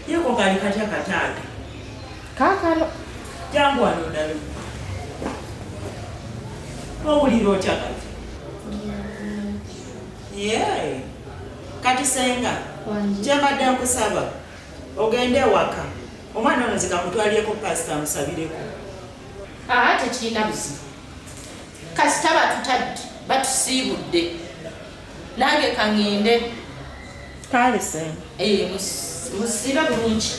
Yeko kali katya kataata. Kaakano. Jangu wano ndabe. Owulira otya kati? Yee. Kati senga, kyembadde nkusaba ogende ewaka omwana ono zikamutwalireko pasita amusabireko. Aa tekirina buzibu. Kasita batutadde batusiibudde. Nange kaŋŋende. Kale senga. Musiibe bulungi.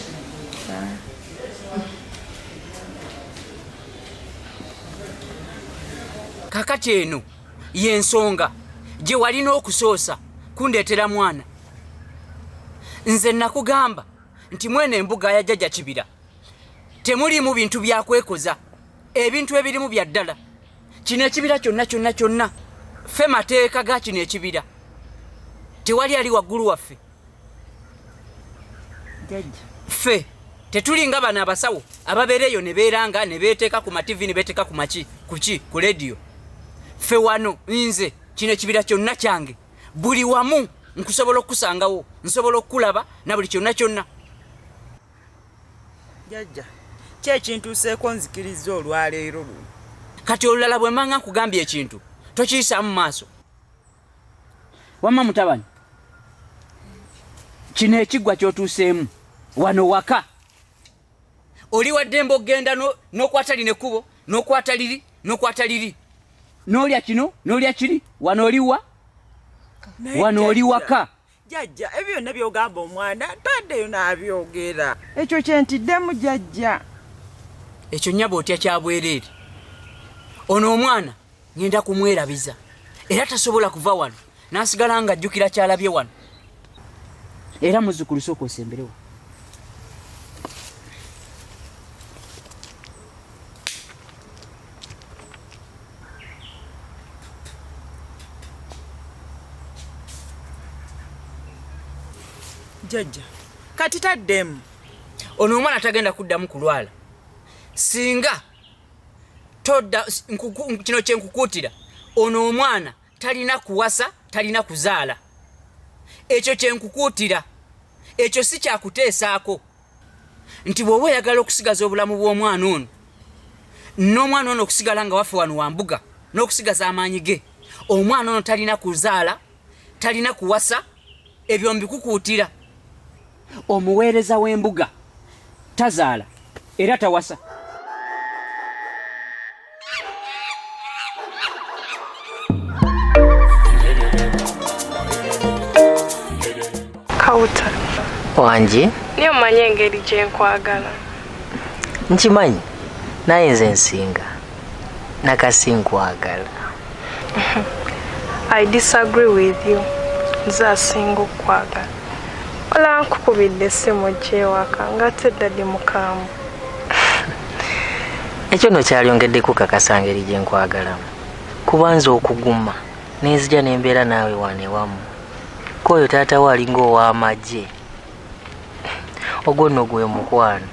Kakati eno y'ensonga gye walina okusoosa kundeetera mwana. Nze nakugamba nti mwene embuga ya jjajja Kibira temuliimu bintu bya kwekoza, ebintu ebirimu bya ddala. Kino ekibira kyonna kyonna kyonna ffe mateeka ga kino ekibira, tewali ali waggulu waffe. Ffe tetulinga bano abasawo ababeera eyo ne beeranga ne beeteeka ku mativi ne beeteeka ku maki kuki ku lediyo. Ffe wano nze kino ekibira kyonna kyange, buli wamu nkusobola okukusangawo, nsobola okukulaba na buli kyonna kyonna. Jjajja, ki ekintuuseeko nzikirizza olwaleero luno? Kati olulala bwe mbanga nkugambye ekintu tokiyisaamu maaso. Wamma mutabani, kino ekiggwa ky'otuuseemu wano waka oli wa ddembe okugenda n'okwata lino ekkubo n'okwata liri n'okwata liri n'olya kino n'olya kiri. Wano oli wa? Wano oli waka. Jjajja, ebyo byonna by'ogamba omwana taddeyo n'abyogera. Ekyo kye ntiddemu jjajja. Ekyo nnyabo otya kya bwereere. Ono omwana ngenda kumwerabiza era tasobola kuva wano n'asigala ng'ajjukira ky'alabye wano. Era muzzukulu sooka osemberewo. Jjajja, kati taddemu. Ono omwana tagenda kuddamu kulwala. Singa todda, kino kye nkukuutira, ono omwana talina kuwasa, talina kuzaala. Ekyo kye nkukuutira, ekyo si kyakuteesaako nti bw'oba oyagala okusigaza obulamu bw'omwana ono n'omwana ono okusigala nga waffe wano wa mbuga n'okusigaza amaanyi ge, omwana ono talina kuzaala, talina kuwasa. Ebyo mbikukuutira. Omuweereza w'embuga tazaala era tawasa. Kawuta. Wangi? Naye omanyi engeri gye nkwagala. Nkimanyi, naye nze nsinga. Nakasi nkwagala. I disagree with you. Nze asinga okukwagala. Olaba nkukubidde essimu ojja ewaka ng'ate ddadi mukambwe. Ekyo nno kyalyongedde kukakasa ngeri gye nkwagalamu. Kuba nze okuguma ne nzija ne mbeera naawe wano ewammwe. Ko oyo taata wo alinga ow'amagye. Ogwo nno gwe mukwano.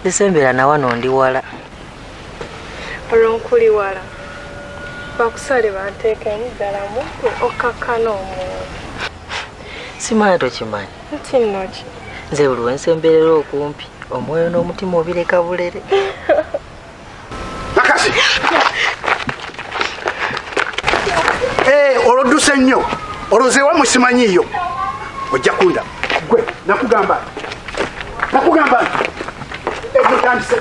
Nze sembeera na wano ndi wala. Olwo nkuli wala. Bakusale banteekemu ddala mu ggwe okkakkane omwoyo. Simanya tokimanyi. Nti nno ki? Nze buli we nsemberera okumpi omwoyo n'omutima obireka bulere. Nakasi! Olwo odduse nnyo. Olwo nze ewammwe simanyiiyo. Ojja kundaba. Ggwe nakugamba nti. Nakugamba nti. Ebyo otandise.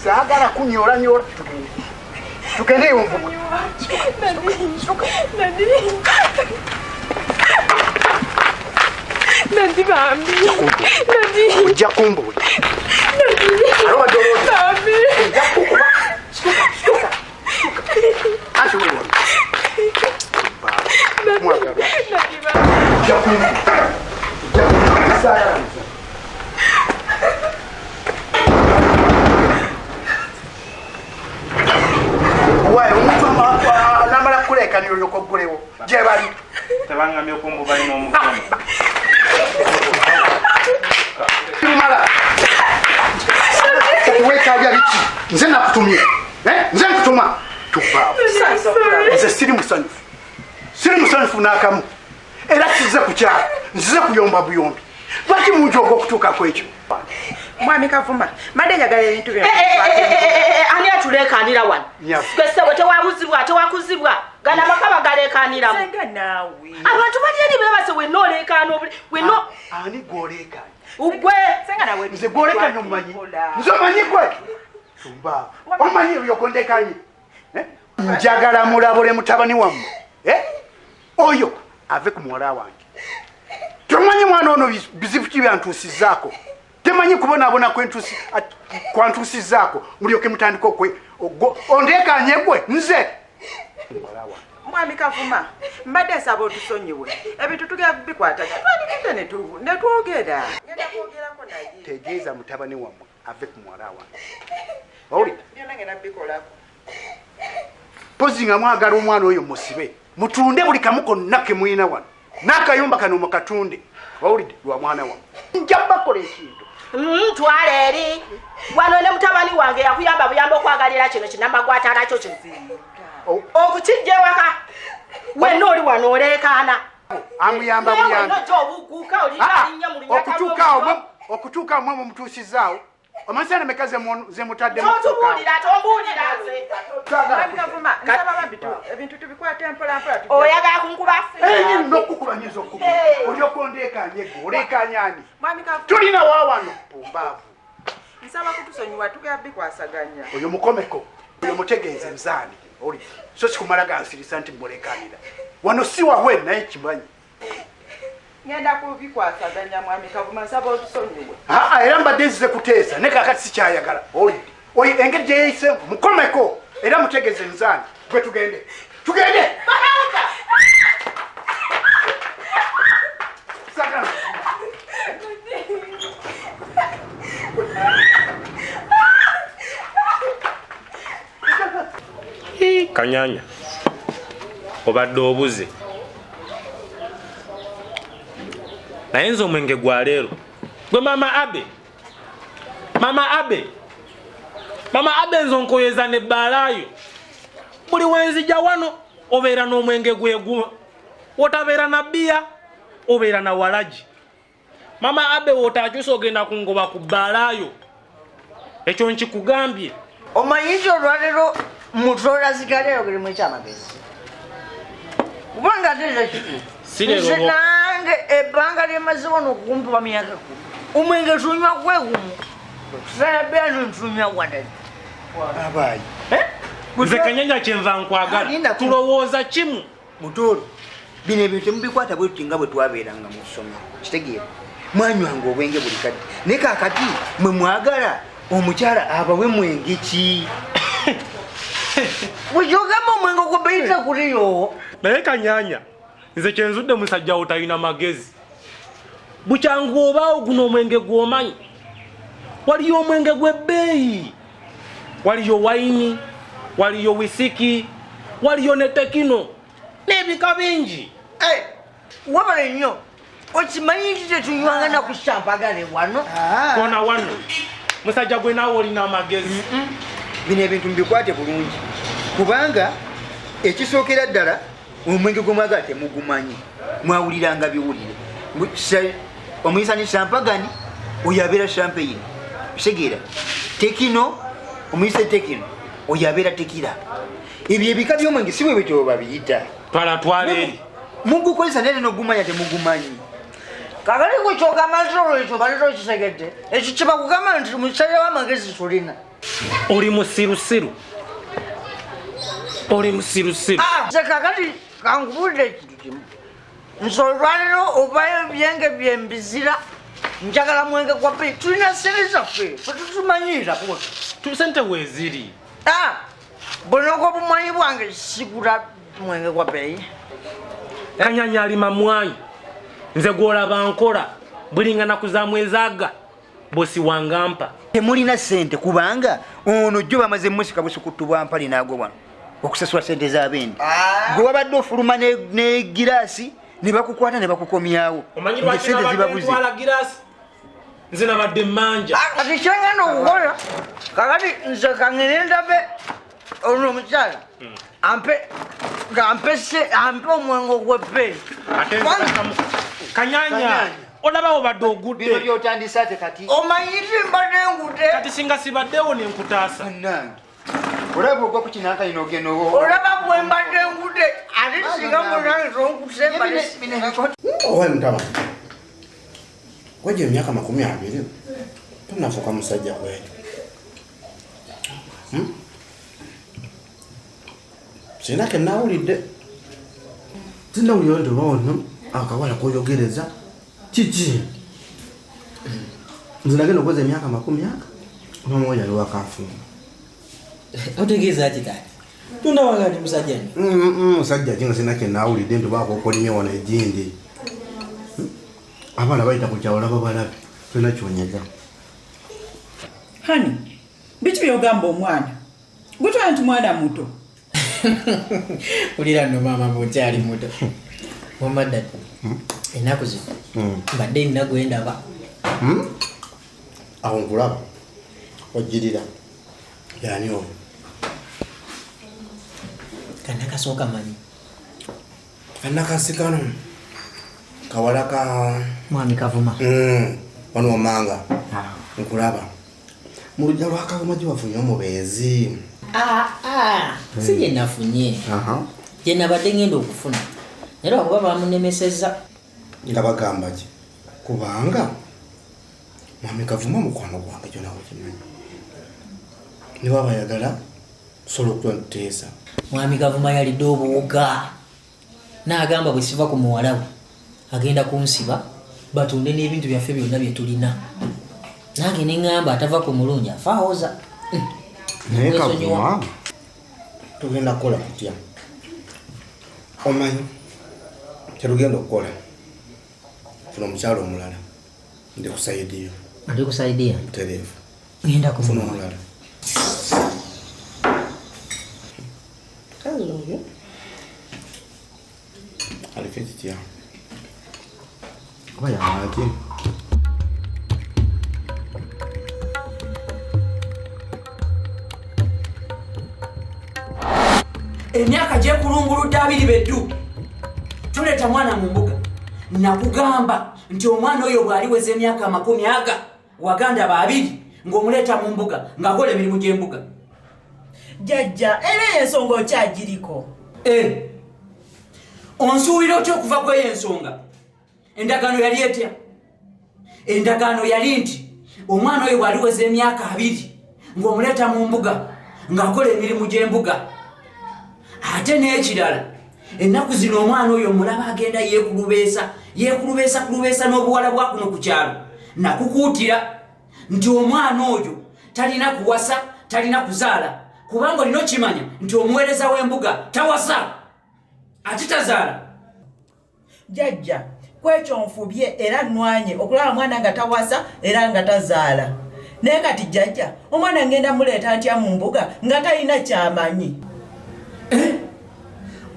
Saagala kunyoolanyoola. Tugende. Tugende eyo nvuga. Nadi bambi. Nadi. Ojja kumbuulira. Nadi. Bambi. Ojja kukuba. Situka, situka, situka. Anti wewe wano. Mwagala. Nadi bambi. Ojja kumbuulira. Ojja kumbuulira. Saagala musa. Waayo, omuntu namala kukuleekanira olyoka oggulewo. Abafumbo balina omukono. Lumala. Wekabya biki? Nze nakutumye. Eh? Nze nkutuma. Tuvaawo. Nze siri musanyufu. Siri musanyufu n'akamu. Era sizze kukyala. Nzize kuyomba buyombi. Lwaki munjooga okutuuka ku ekyo? Mwami Kavuma, mbadde njagala ebintu bino. Ani atuleekaanira wano? Gwe ssebo tewabuzibwa, tewakuzibwa. Gano amaka bagaleekaaniramu. Senga naawe. Abantu bali eri beebase wenna oleekaana obuli wenna. Ani gw'oleekaanya? Ugwe. Senga nawe. Nze gw'oleekaanya omumanyi? Nze omanyi gwe? Tumbaawo. Omanyi ebyo gondeekaanye? Njagala mulabule mutabani wammwe. Oyo ave ku muwala wange. Tomanyi mwana ono bizibu ki byantuusizzaako. Temanyi kubonaabona kwantuusizzaako mulyoke mutandike okwe ondeekaanye gwe nze. Mwami Kavuma, mbadde nsaba otusonyiwe. Ebintu tugenda kubikwatagana. Twandikidde ne twogera. Ngenda kwogerako naye. Tegeeza mutabani wammwe ave ku muwala wange. Owulidde? Byonna ngenda kubikolako. Mpozi nga mwagala omwana oyo musibe. Mutunde buli kamu konna ke mulina wano. N'akayumba kano mukatunde. Owulidde? Lwa mwana wammwe. Nja bakola ekintu. Twala eri. Wano ne mutabani wange yakuyamba buyamba okwagalira kino kinamagwata nakyo kino. Okukijja ewaka. Wenna oli wano oleekaana. Amuyamba buyambi. Obuguuka olina linnya mu lunyata. Okutuuka awo mwe mumutuusizaawo. Omanyi sente meka ze mutadde mu Tombuulira, tombuulira nze. Mwami Kavuma, nsaba bambi ebintu tubikwate mpola mpola. Oyagala kunkuba? N'okukuba nyinza okukuba. Olyoka ondeekaanye gwe, oleekaanye ani? Mwami Kavuma. Tulina wa wano? Pumbaavu. Nsaba kutusonyiwa tugenda bikwasaganya. Oyo mukomeko, oyo mutegeeze nzaani. Oli, so sikumala gansirisa nti muleekaanira. Wano si wawe naye kimanyi. Ngenda kubikwasaganya Mwami Kavuma, nsaba otusonyiwe. Era mbadde nzize kuteesa naye kaakati sikyayagala. Owulidde? Oyo engeri gye yeeyise mukomeko era mutegeeze nzaani. Gwe tugende. Tugende! Kanyanya obadde obuze. Naye nze omwenge gwa leero. Gwe Mama Abe. Mama Abe. Mama Abe nze onkoyeza n'ebbaala yo. Buli wenzija wano obeera n'omwenge gwe gumu. Wotabeera na bbiya, obeera na walagi. Mama Abe w'otaakyusa ogenda kungoba ku bbaala yo. Ekyo nkikugambye. Omanyi nti olwaleero mutola zigala ayogere ekyamagezi. Kubanga ate ekyo nze nange ebbanga lyemaze wano okumpi myaka 10. Omwenge tunywa gwe gumu. Tusala bbeera ntunywa wadde. Abayi. Nze Kanyanya kyenva nkwagala. Tulowooza kimu. Mutoolo, bino ebintu temubikwata bwe tuti nga bwe twabeeranga mu ssomero. Kitegeera. Mwanywanga obwenge buli kadde. Naye kaakati mwe mwagala omukyala abawe mwenge ki? Bw'ogamba omwenge ogw'ebbeeyi teguliyo. Naye Kanyanya, nze kyenzudde musajja wo talina magezi. Bukyangu obaawo guno omwenge gw'omanyi. Waliyo omwenge gw'ebbeeyi, waliyo wayini, waliyo wisiki, waliyo ne tekino n'ebika bingi. Wabale nnyo. Okimanyi nti tetunywanga na ku shampagale wano? Kona wano. Musajja gwe naawe olina amagezi. Bino ebintu mubikwate bulungi. Kubanga ekisookera ddala omwenge gw'omwagala temugumanyi. Mwawuliranga biwulire. Omuyisa ne shampagani, oyo abeera champagne. Kitegeera. Tekino, omuyise tekino, oyo abeera tekira. Ebyo ebika by'omwenge si bwe bityo babiyita. Twala twala eri. Mugukozesa naye n'ogumanya temugumanyi. Kakati gwe ky'ogamba nti olwo ekyo obadde tokitegedde. Ekyo kye bakugamba nti musajja w'amagezi tulina. Oli musirusiru. Oli musirusiru. Nze kakati kankubuulire ekintu kimu. Nze olwaleero obayo ebyenge bye mbizira. Njagala mwenge gwa bbeeyi. Tulina ssente zaffe, ffe tutumanyiira bw'otyo. Ssente weeziri. Buno obumanyi bwange sigula mwenge gwa bbeeyi. Kanyanya alima mwanyi. Nze gw'olaba nkola bulingana ku za mwezaaga bosi wangampa. Temulina ssente kubanga ono jjo bamaze musika busukuttu bwa mpale n'agwa wano okusasula ssente z'abendi. Gwe wabadde ofuluma n'egiraasi Ne bakukwata ne bakukomyawo. Omanyi lwaki Ng'essente nabadde zibabuze. ntwala girasi? Nze nabadde mmanja. Kati kyengenda okukola kakati nze kangende ndabe ono omukyala ampe ampe ampe omwenge ogw'ebbeeyi. Ate Kanyanya, olaba obadde ogudde. Bino by'otandise ate kati. Omanyi nti mbadde ngudde. Kati singa sibaddewo ne nkutaasa. Munnange. Olaba ogwa ku kinankani n'ogenda Olaba bwe mbadde ngudde ate singa munange tonkuse mbadde. Owe mutaba, wajja emyaka 20 tonafuuka musajja kweri. Sirina ke nawulidde. Sinawulira nti oba ono akawala koyogereza kiki? Nze nagenda okuweza emyaka 20 maama we yali wakaafumba. Otegeeza ki taata? Tondaba ndi musajja nnyo. Musajja ki nga sirina kye nawulidde nti oba akookolimye wano egindi. Abaana bayita ku kyalo olaba balabe, tolina ky'onyega. Hani, biki by'ogamba omwana? Gwe nti mwana muto. Wulira nno maama bw'okyali muto. Wamma ddala, ennaku zino mbadde nina gwe ndaba. Awo nkulaba, ojjirira. Y'ani oyo? Kannakasooka manyi. Kannakasi kano kawala ka Mwami Kavuma. Wano wammanga. Nkulaba. Mu luggya lwa Kavuma gye wafunye omubeezi. Si gye nafunye. Gye nabadde ngenda okufuna. Naye lwakuba baamunemesezza. Nga bagamba ki? Kubanga Mwami Kavuma mukwano gwange kyo nawe okimanyi. Ne bw'aba ayagala tusobola okutuula ne tuteesa. Mwami Kavuma yalidde obuwuga. N'agamba bwe siva ku muwala we agenda kunsiba batunde n'ebintu byaffe byonna bye tulina. Nange ne ŋŋamba atava ku mulungi afa awoza. Naye Kavuma tugenda kukola kutya? Omanyi kyetugenda okukola, funa omukyala omulala ndi kusaidiyo. Ndi kusaidiya? Butereevu. Ngenda Funa kumulala. omulala. Kazi oyo aliko ekitya? Oba yawaki? Emyaka gyekulunguludde 2 beddu tuleeta mwana mu mbuga. Nakugamba nti omwana oyo bw'aliweza emyaka 20 waganda ba 2 ng'omuleeta mu mbuga ng'akola emirimu gy'embuga. Jjajja, era eyo ensonga okyagiriko. Onsuubira otya okuva ku eyo ensonga? Endagaano yali etya? Endagaano yali nti omwana oyo bw'aliweza emyaka 2 ng'omuleeta mu mbuga ng'akola emirimu gy'embuga. Ate n'ekirala, ennaku zino omwana oyo omulaba agenda yeekulubeesa, yeekulubeesa kulubeesa n'obuwala bwa kuno ku kyalo. Nakukuutira nti omwana oyo talina kuwasa, talina kuzaala, kubanga olina okimanya nti omuweereza w'embuga tawasa ate tazaala. Jjajja, kwekyo nfubye era nnwanye okulaba mwana nga tawasa era nga tazaala. Naye kati jjajja, omwana ngenda muleeta ntya mu mbuga nga talina kyamanyi?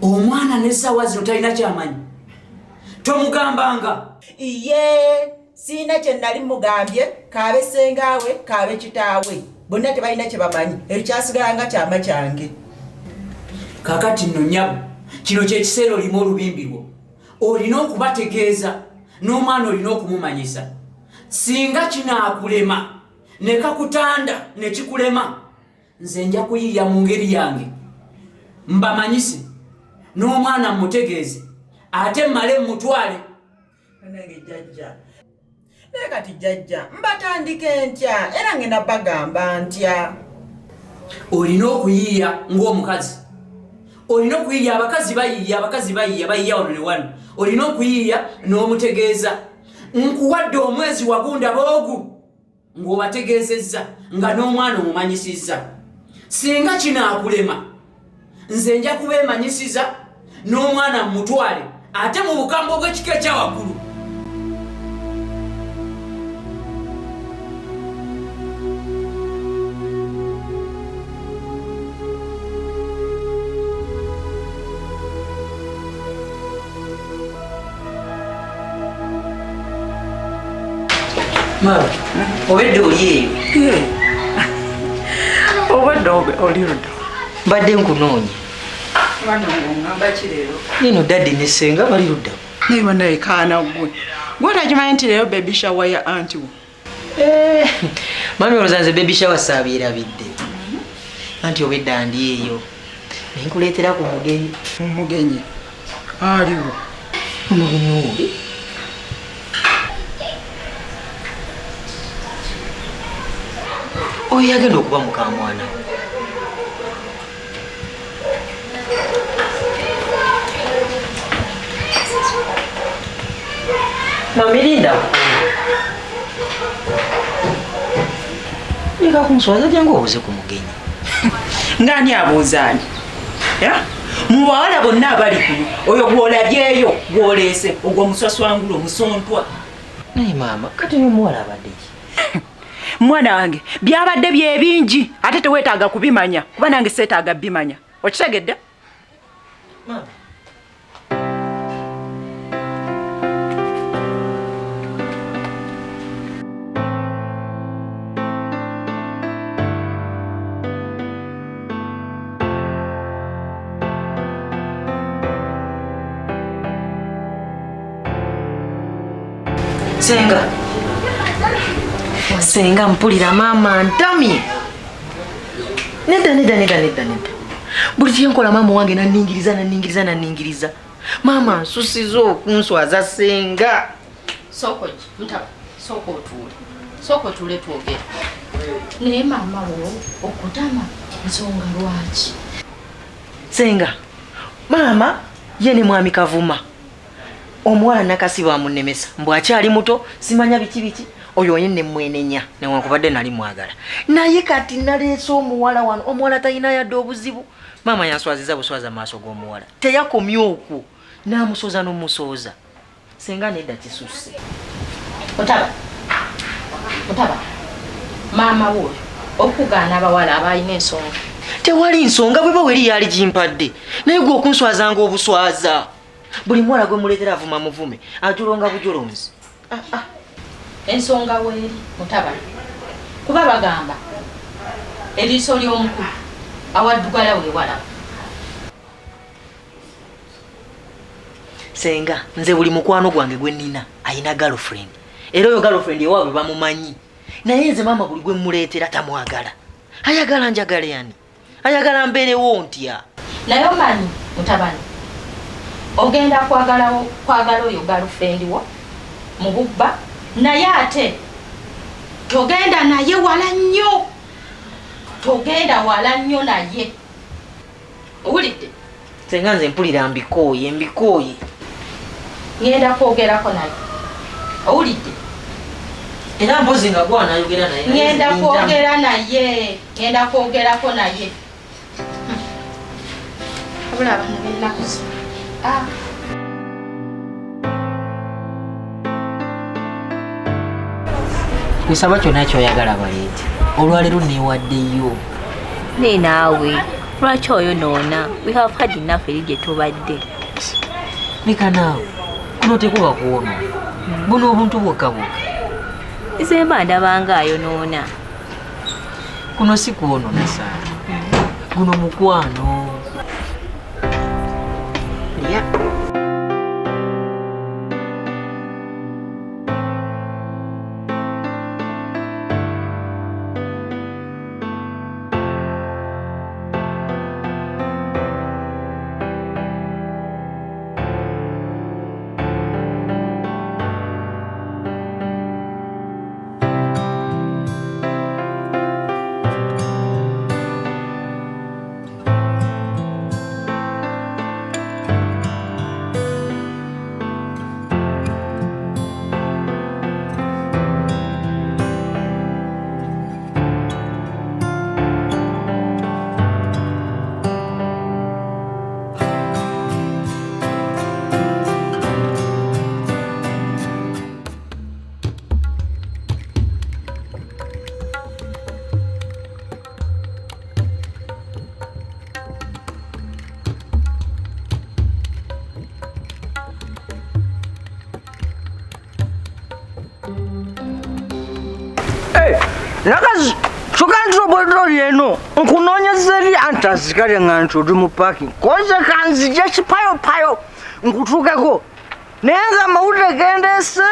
Omwana n'essaawa zino talina kyamanyi. Tomugambanga. Iye, sirina kye nali mugambye, kaabe ssengaawe, kaabe kitaawe. Bonna tebalina kye bamanyi, ekyo kyasigala nga kyama kyange. Kaakati nno nnyabo, kino kye kiseera olimu olubimbi lwo. Olina okubategeeza n'omwana olina okumumanyisa. Singa kinaakulema ne kakutanda ne kikulema, nze nja kuyiiya mu ngeri yange mbamanyise n'omwana mmutegeeze ate mmale mmutwale. Nange jjajja. Naye kati jjajja mbatandike ntya era ngenda bagamba ntya? Olina okuyiiya ng'omukazi. Olina okuyiiya, abakazi bayiiya, abakazi bayiiya, bayiiya wano ne wano. Olina okuyiiya n'omutegeeza. Nkuwadde omwezi wagunda boogu ng'obategeezezza nga n'omwana omumanyisizza. Singa kinaakulema, nze nja kubeemanyisiza n'omwana mmutwale ate mu bukambwe bw'ekika ekya waggulu. Mama, obedde oli eyo? Obadde oli ludda? Mbadde nkunoonya. Abadde ng'oŋŋamba ki leero? Nino daddy ne ssenga bali ludda. Naye banaye kaana ggwe. Gwe otakimanyi nti leero baby shower ya anti wo? Mami olowooza nze baby shower saabyerabidde. Anti obedda ndi eyo. Naye nkuleetera ku mugenyi. Omugenyi? Aliwo? Omugenyi wuuli. Oyo yagenda okuba mukamwana. Mami linda. Leka kunswaza jangu obuuze ku mugenyi. Ng'ani abuuza ani? Mu bawala bonna abali kuno, oyo gw'olabyeyo gw'oleese ogwo omuswaswangula omusontwa. Naye maama, kati oyo omuwala abadde ki? Mwana wange, byabadde bye bingi ate teweetaaga kubimanya kuba nange seetaaga bimanya. Okitegedde? Maama. Senga. Senga mpulira maama ntamye. Nedda nedda nedda nedda nedda. Buli kye nkola maama wange nanningiriza nanningiriza nanningiriza. Maama nsusiza okunswaza senga. Sooka ojje, mutaba, sooka otuule. Sooka otuule twogere. Naye maama wo okutama nsonga lwaki? Senga, maama ye ne mwami Kavuma. Omuwala Nakasi bamunnemesa mbu akyali muto simanya biki biki oyo ye ne mwenenya newankubadde nali mwagala naye kati naleese omuwala wano omuwala talina yadde obuzibu maama yanswaziza buswaza maaso g'omuwala teyakomye okwo n'amusoza n'omusooza senga nedda kisusse. Mutaba, mutaba, maama wo okugaana abawala abalina ensonga. Tewali nsonga bweba weri yali gimpadde naye gwe okunswazanga obuswaza. Buli muwala gwe muleetera avuma muvume ajulonga bujulonzi. Ensonga weeri mutabani kuba bagamba eriiso ly'omukulu awaddugala weewalaba. Senga nze buli mukwano gwange gwe nnina alina girlfriend era oyo girlfriend ewaabwe bamumanyi naye nze maama buli gwe mmuleetera tamwagala ayagala njagale yani ayagala mbeerewo ntya. Naye omanyi mutabani ogenda kwagala oyo girlfriend wo mu bubba naye ate togenda naye wala nnyo togenda wala nnyo naye owulidde. Senga nze mpulira mbikooye mbikooye. Ngenda kwogerako naye owulidde. Era mpozi nga gwanayogera naye. Ngenda kwogera naye ngenda kwogerako naye. Wabula abaana b'ennaku zino. Kusaba kyonna ky'oyagala baleete. Olwaleero neewaddeyo. Naye naawe lwaki oyonoona? We have had enough eri gye tubadde. Leka naawe kuno tekuba kwonoona. Buno obuntu bwokka bwokka. Nze mba ndabanga ayonoona. Kuno si kwonoona Saara. Guno mukwano. Lya. Nakazi kyokka nti obwedoli eno nkunoonyeza eri anti azikale nga nti oli mu parking koze kanzije kipayopayo nkutuukeko naye nga amawulire gendeese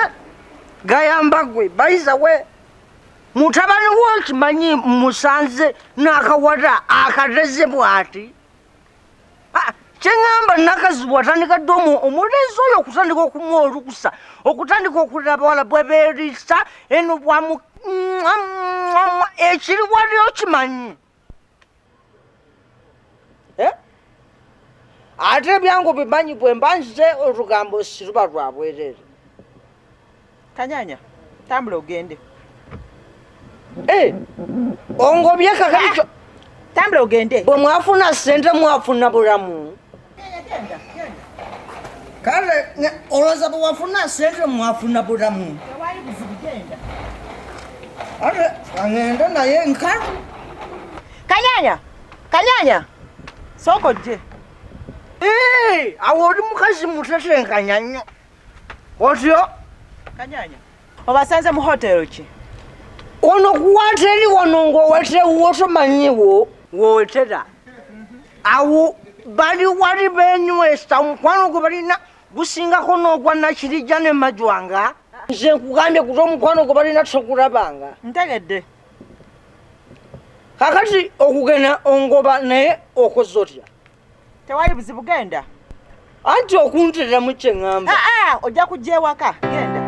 gayamba gwe bayiza we mutabani wo nkimanyi musanze n'akawala akateze bw'ati. Ah, kyeŋŋamba nakazi bw'atandika dde omulenzi oyo okutandika okumuwa olukusa okutandika okulira abawala bwe beeriisa eno bwamu ekiri wali okimanyi. Eh? Ate ebyange obimanyi bwe mba nze olugambo siruba lwa bwereere. Kanyanya, tambula ogende. Eh, ongobye kakati kyo. Tambula ogende. Bwe mwafuna ssente mwafuna bulamu. Kale olowooza bwe wafuna ssente mwafuna bulamu. Tewali buzibu genda. Ate angende naye nkalu. Kanyanya, Kanyanya, sooka ojje. Eh, awo oli mukazi mutetenkanya nnyo. Otyo? Kanyanya, obasanze mu hotelo ki? Ono kuwateri wano ng'owetewuwo tomanyiwo wootera. Awo bali wali beenywesa omukwano gwe balina gusingako n'ogwa Nakirijja ne Majwanga. Nze nkugambye kuti omukwano gwe balina tokulabanga. Ntegedde. Kakati okugenda ongoba naye okoze otya? Tewali buzibu genda. Anti okuntereramu kye ŋŋamba. Aa, ojja kujja ewaka genda.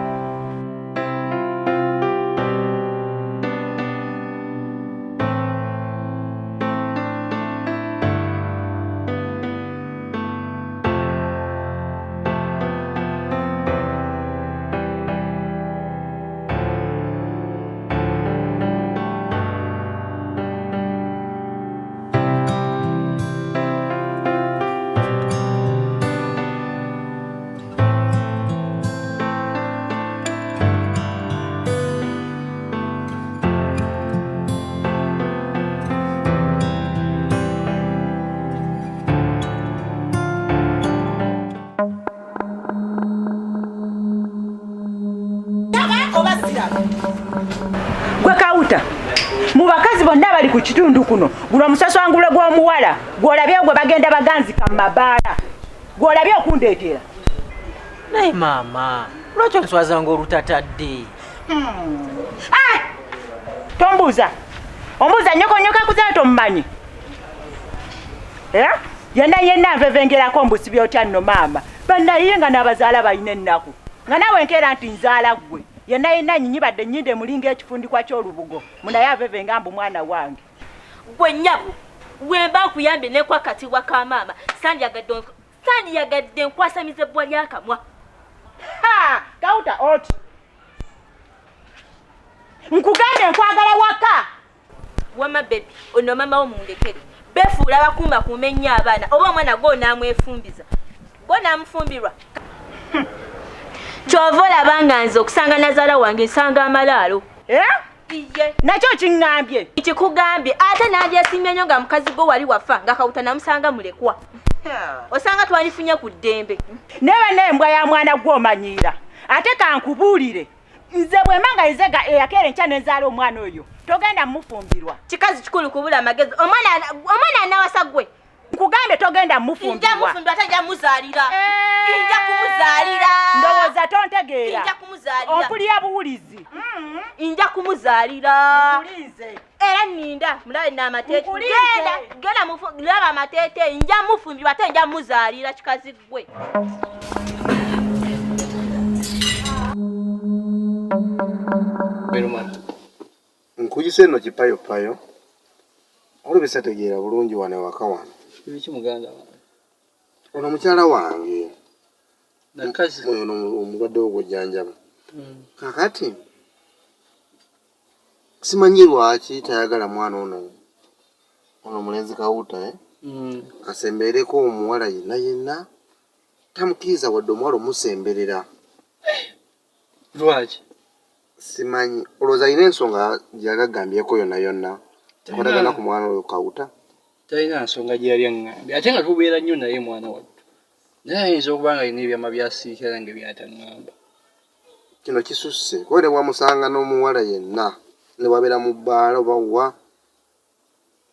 Gwe Kawuta, mu bakazi bonna abali ku kitundu kuno, guno omusaswangule gw'omuwala gw'olabye gwe bagenda baganzika mu mabaala, gw'olabye okundeetera. Naye maama, lwaki onswaza ng'olutatadde? Ah! Tombuuza. Ombuuza nnyoko nnyoko akuzaala tomumanyi. Eh? Yenna yenna nvevengerako mbusibi otya nno maama. Bannaye nga n'abazaala balina ennaku. Nga naawe nkeera nti nzaala ggwe. Yenna yenna nnyibadde nnyinde mulinga ekifundikwa ky'olubugo. Munaye avevenga mbu mwana wange. Gwe nnyabo, wemba nkuyambye ne nkwakatibwa ka maama, sandyagadde nkwasamiza ebbwa ly'akamwa. Ha! Kawuta oti. Nkugambye nkwagala waka. Wamma baby, ono maama wo mundekere. Beefuula abakuumakuuma ennyo abaana, oba omwana gwe onaamwefumbiza. Gwe onaamufumbirwa. Ky'ova olaba nga nze okusanga nazaala wange nsanga amalaalo. Eh? Iye. Nakyo kiŋŋambye. Kikugambye ate nandyesiimye nnyo nga mukazi gwe wali wafa nga Kawuta namusanga mulekwa. Osanga twalifunye ku ddembe. Naye bannaye embwa ya mwana gwe omanyiira. Ate kankubuulire. Nze bwe mba nga nze eyakeera enkya ne nzaala omwana oyo, togenda mmufumbirwa. Kikazi kikulu kubula amagezi. Omwana anawasa ggwe. Nkugambye togenda mmufumbirwa. Nja mufumbirwa ate nja muzaalira. Nja kumuzaalira. Ndowooza tontegeera. Nja kumuzaalira. Ompulira buwulizi. Nja kumuzaalira. Nkulinze. Era nninda mulabe n'amateete. Nkulinze. Genda, genda laba amateete. Nja mufumbirwa ate nja muzaalira kikazi ggwe. Nkuyise nno kipayopayo olwo bulungi wano ewaka wano. Biki muganda wange? Ono mukyala wange. Nakazi. Ono omulwadde w'okujjanjaba. Kakati simanyi lwaki tayagala mwana ono. Ono mulenzi Kawuta eh? Asembereko omuwala yenna yenna tamukkiriza wadde omuwala omusemberera. Lwaki? Simanyi olowooza alina ensonga gyeyali agambyeko yonna yonna ekwatagana ku mwana oyo Kawuta. Talina nsonga gye yali aŋŋambye ate nga tubeera nnyo naye mwana wattu. Naye ayinza okuba nga alina ebyama by'asiikira nga by'ataŋŋamba. Kino kisusse kuba ne bwamusanga n'omuwala yenna Ne bwabeera mu bbaala oba wa,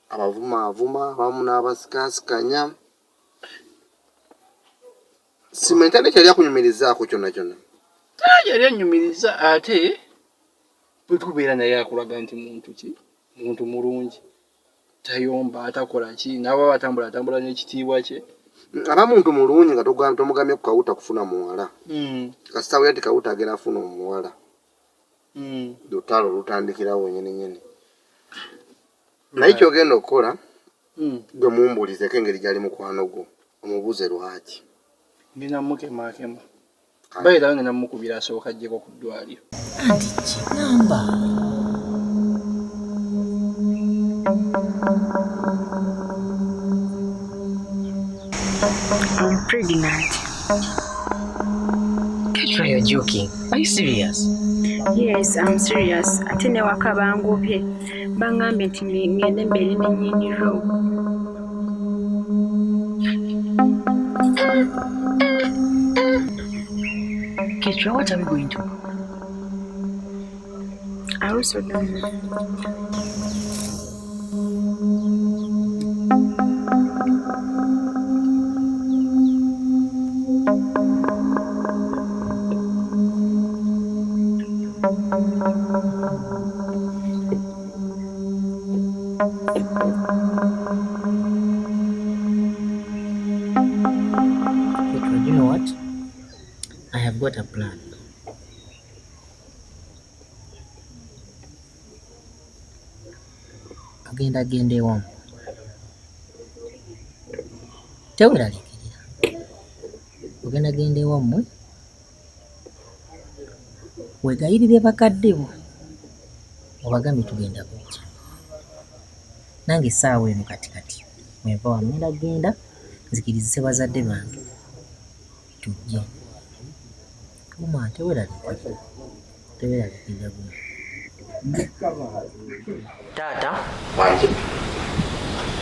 abavumaavuma abamu n'abasikaasikanya. Simanyi tali kyali akunyumirizaako kyonna kyonna. Yali annyumiriza, ate bwe tubeera naye akulaga nti muntu ki, muntu mulungi, tayomba, atakola ki, naaba atambula atambula n'ekitiibwa kye. Aba muntu mulungi nga tomugamye ku kawuta kufuna muwala. Kasita wera ti kawuta agenda afuna omuwala, lutalo lutandikirawo wenyini nyini. Naye kyogenda okukola, gwe mumbuulizeko engeri gyali mukwano gwo, omubuuze lwaki. Ngenda mukemakema bayirawo, ngenda mukubira asooka ajjeko ku ddwaliro. Anti kigamba I'm pregnant. Petra, you're joking. Are you serious? Yes, I'm serious. Ate ne waka bangobye. Bangambye nti ngende mbeere ne nnyini room. Ketra, what are we going to do? I also don't know. Petra, do you know what? I have got a plan. Tugenda genda ewamu. Teweraliikirira. Ogenda genda ewammwe, weegayirire bakadde bo, obagambye tugenda kujja. Nange essaawa eno kati kati mwenva wano ngenda genda nzikirizise bazadde bange tujje. Guma, teweraliikirira. Teweraliikirira, guma. Taata,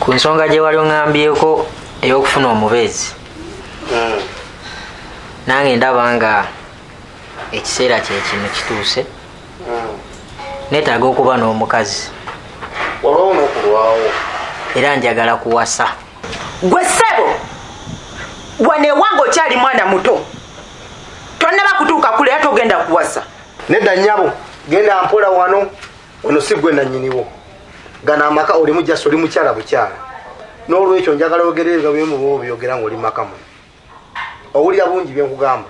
ku nsonga gye wali oŋŋambyeko ey'okufuna omubeezi, nange ndaba nga ekiseera kye kino kituuse. Neetaaga okuba n'omukazi. Walwawo n'okulwawo. Era njagala kuwasa. Gwe ssebo, wano ewange okyali mwana muto, tonnaba kutuuka kule era togenda kuwasa. Nedda nnyabo, genda mpola wano. Ono si gwe nannyiniwo. Gano amaka olimu just oli mukyala bukyala. N'olwekyo njagala oyogerere bye muba obyogera ng'oli mu maka muno. Owulira bungi bye nkugamba.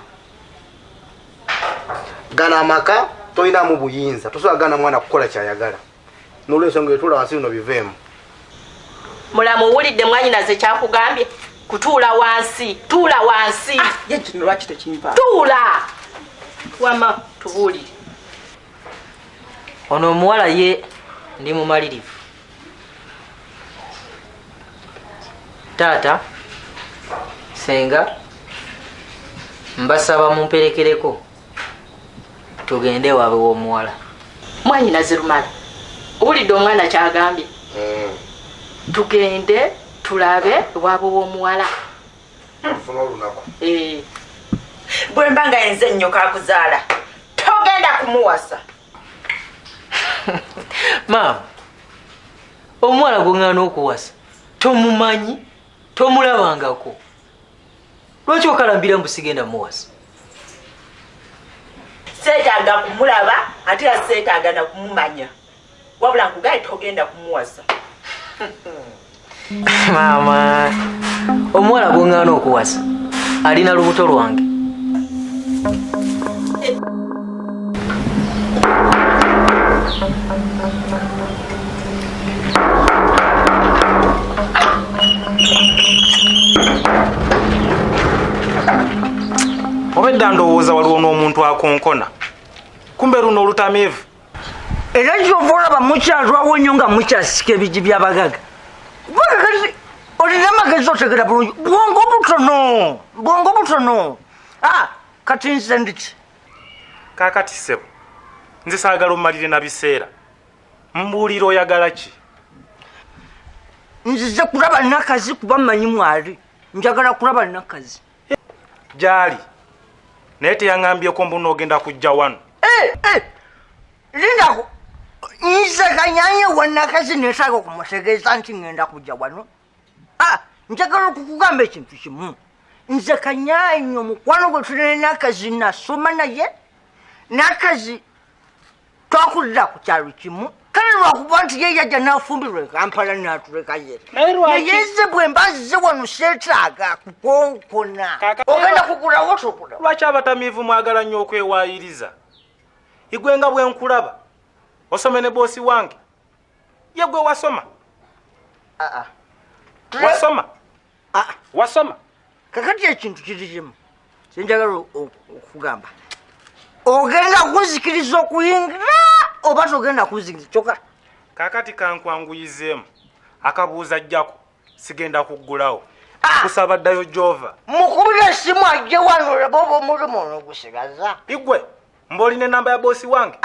Gano amaka tolinamu buyinza, tosobola gaana mwana kukola ky'ayagala. N'olwensonga etuula wansi bino biveemu. Mulamu, owulidde mwannyinaze kyakugambye? Kutuula wansi, tuula wansi. Ye kino lwaki tekimpa? Tuula. Wama tubuulire. Ono omuwala ye ndi mumalirivu. Taata, senga, mbasaba mumperekereko tugende ewaabwe w'omuwala. Mwannyinaze Lumala, owulidde omwana kyagambye? Tugende tulabe ewaabwe w'omuwala. Tufune olunaku. Bwe mba nga yenze nnyo kakuzaala, togenda kumuwasa. Maama, omuwala gw'oŋŋaana okuwasa tomumanyi, tomulabangako. Lwaki okalambira mbu sigenda muwasa? Seetaaga kumulaba ate era seetaaga na kumumanya. Wabula nkugaye togenda kumuwasa. Maama, omuwala gw'oŋŋaana okuwasa alina lubuto lwange. Obedda ndowooza waliwo n'omuntu akonkona, kumbe luno olutamiivu. Era kyova olaba mukyalwawo nnyo nga mukyasika ebigi by'abagaga. Kubanga kati olina amagezi otegera bulungi, bwongo butono, bwongo butono. Kati nze ndiki? Kaakati ssebo, nze saagala ommalire na biseera. Mbuulira oyagala ki? Nzize kulaba Nakazi kuba mmanyi mwali. Njagala kulaba Nakazi. Gy'ali. Naye teyaŋŋambyeko mbu n'ogenda kujja wano. Lindako. Nze Kanyanya wannakazi neetaaga okumutegeeza nti ŋŋenda kujja wano. Njagala okukugamba ekintu kimu. Nze Kanyanya omukwano gwe tulina Nakazi nasoma naye, Nakazi twakulira ku kyalo kimu. Kale lwakuba nti ye yajja n'afumbirwa e Kampala n'atuleka ye. Naye nze bwe mba nzize wano seetaaga kukonkona. Ogenda kugulawo togulawo. Lwaki abatamiivu mwagala nnyo okwewaayiriza? Igwe nga bwe nkulaba osome ne boosi wange. Ye gwe wasoma. Wasoma. Wasoma. Kakati ekintu kiri kimu kyenjagala okugamba. Ogenda kunzikiriza okuyingira oba togenda kunzikiriza kyokka. Kakati kankwanguyizeemu akabuuza jjako sigenda kuggulawo. Kusaba ddayo gy'ova. Mukubire essimu ajje wano olaba oba omulimu onoogusigaza. Igwe mba olina ennamba ya boosi wange?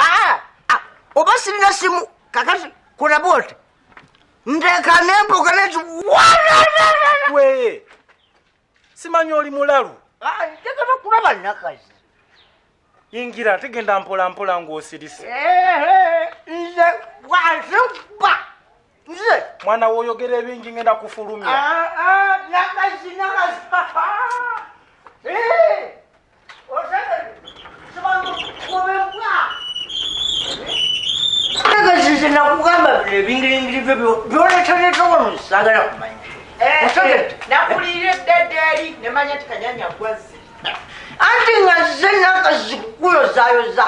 Oba sirina simu kakati kulaba oti nteeka n'emboga neti we simanyi oli mulalu. Njagala kulaba Nakazi. Yingira tegenda mpola mpola ng'osirise. Nze bwazikuba nze mwana w'oyogera ebingi ngenda kufulumya. Nakazi Nakazi Nakazi nze nakugamba bino ebingiringiri byo byoleetaleeta wano saagala kumanya. Nakulira eddadde eri ne manya nti Kanyanya gwazze. Anti nga nze Nakazi kukuyozaayoza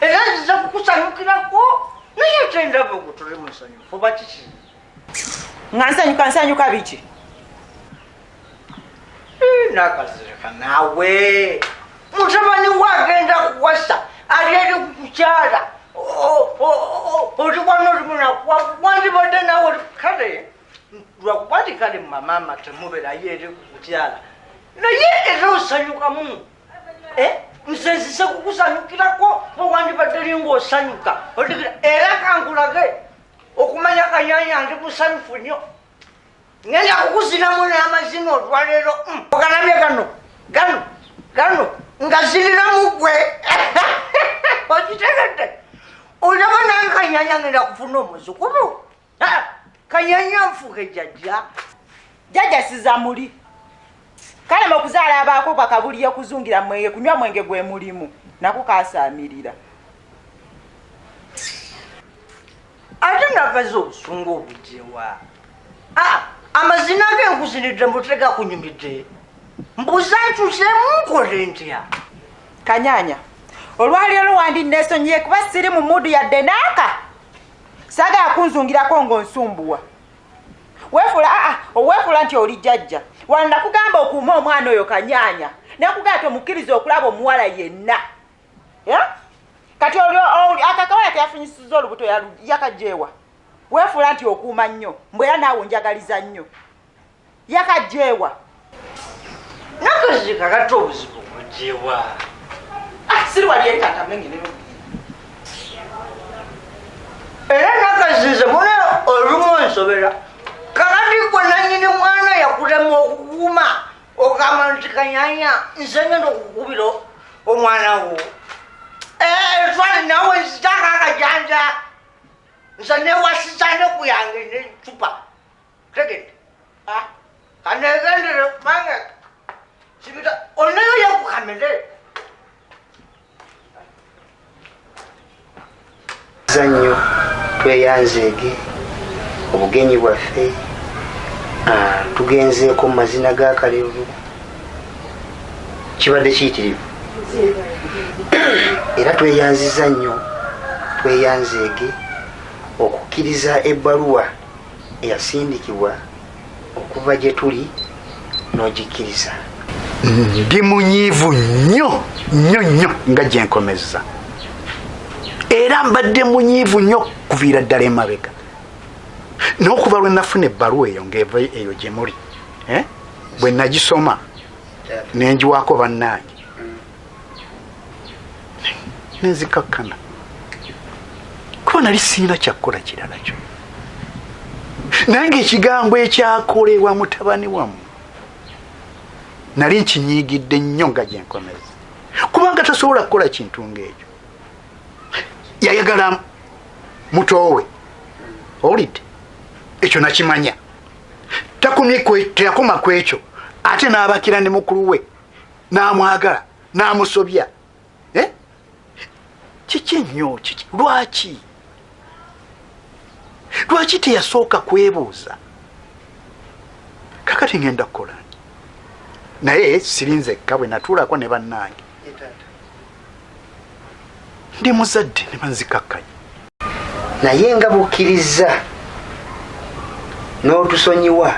era nzize kukusanyukirako naye ate ndaba ogwo tuli musanyufu oba kiki? Nga nsanyuka nsanyuka biki? Nakazi leka naawe mutabani we agenda kuwasa ali eri kukyala oli wano oli munakuwa wandibadde naawe kale lwakuba nti kale mamaama temubeerayo eri kukyala naye era osanyukamu. Nze nzize kukusanyukirako owandibadde linga osanyuka era kankulage okumanya Kanyanya ndi musanyufu nnyo. Ngenda kukuzinamu n'amazina olwaleero. Ogalabye gano gano gano nga zirinamu gwe okitegedde. Olaba nange Kanyanya ngenda kufuna omuzukulu. Kanyanya nfuuke jjajja. Jjajja siza muli. Kale okuzaala abaako bakabuliye kuzungira mwenge kunywa mwenge gwe mulimu nako kasaamirira. Ate Nakazi obusungu obugyewa. Amazina ge nkuzinidde mbutega kunyumidde. Mbuza ntuseemu nkole ntya? Kanyanya olwaleero wandinneesonyiye kuba siri mu mudu yadde naaka. Saagala kunzungirako ng'onsumbuwa. Weefuula oweefuula nti oli jjajja. Wano nakugamba okuuma omwana oyo Kanyanya. Nakugamba tomukkiriza okulaba omuwala yenna. Kati akakawala keyafunyisizza olubuto yakagyewa. Weefuula nti okuuma nnyo mbwe era naawe onjagaliza nnyo. Yakagyewa. Nakazi kakati obuzibu bugyewa. Siri wali eri katamengene. Era Nakazi nze muna olumu nsobera. Kakati gwe nannyini mwana yakulema okukuuma ogamba nti Kanyanya nze ngenda okukubira omwana wo. Twale naawe nzitaako akajanja nze newasiza ndeku yange n'eccupa. Tegedde. Kaneegendere kubanga kibita oneyo yekukamere. Zannyo tweyanzeege obugenyi bwaffe tugenzeeko mu mazina ga Kalevu kibadde kiyitirivu era tweyanziza nnyo tweyanzeege okukkiriza ebbaluwa eyasindikibwa okuva gye tuli n'ogikkiriza. Ndi munyiivu nnyo nnyo nnyo nga gye nkomezza era mbadde munyiivu nnyo kuviira ddala emabega n'okuva lwe nafuna ebbaluwa eyo ng'eva eyo gye muli bwe nagisoma ne ngiwaako bannange nenzikakkana kuba nali sirina kyakukola kirala kyo nange ekigambo ekyakolebwa mutabani wammwe nali nkinyiigidde nnyo nga gye nkomeza kubanga tasobola kukola kintu ng'ekyo. Yayagala mutoowe, owulidde? Ekyo nakimanya. Teyakoma ku ekyo, ate n'abakira ne mukulu we n'amwagala n'amusobya. Kiki ennyo? Kiki? Lwaki? Lwaki teyasooka kwebuuza? Kakati ngenda kukola nti, naye sirinzekka, bwe natuulako ne bannange, ndi muzadde ne banzikakkanya. Naye nga bukkirizza n'otusonyiwa,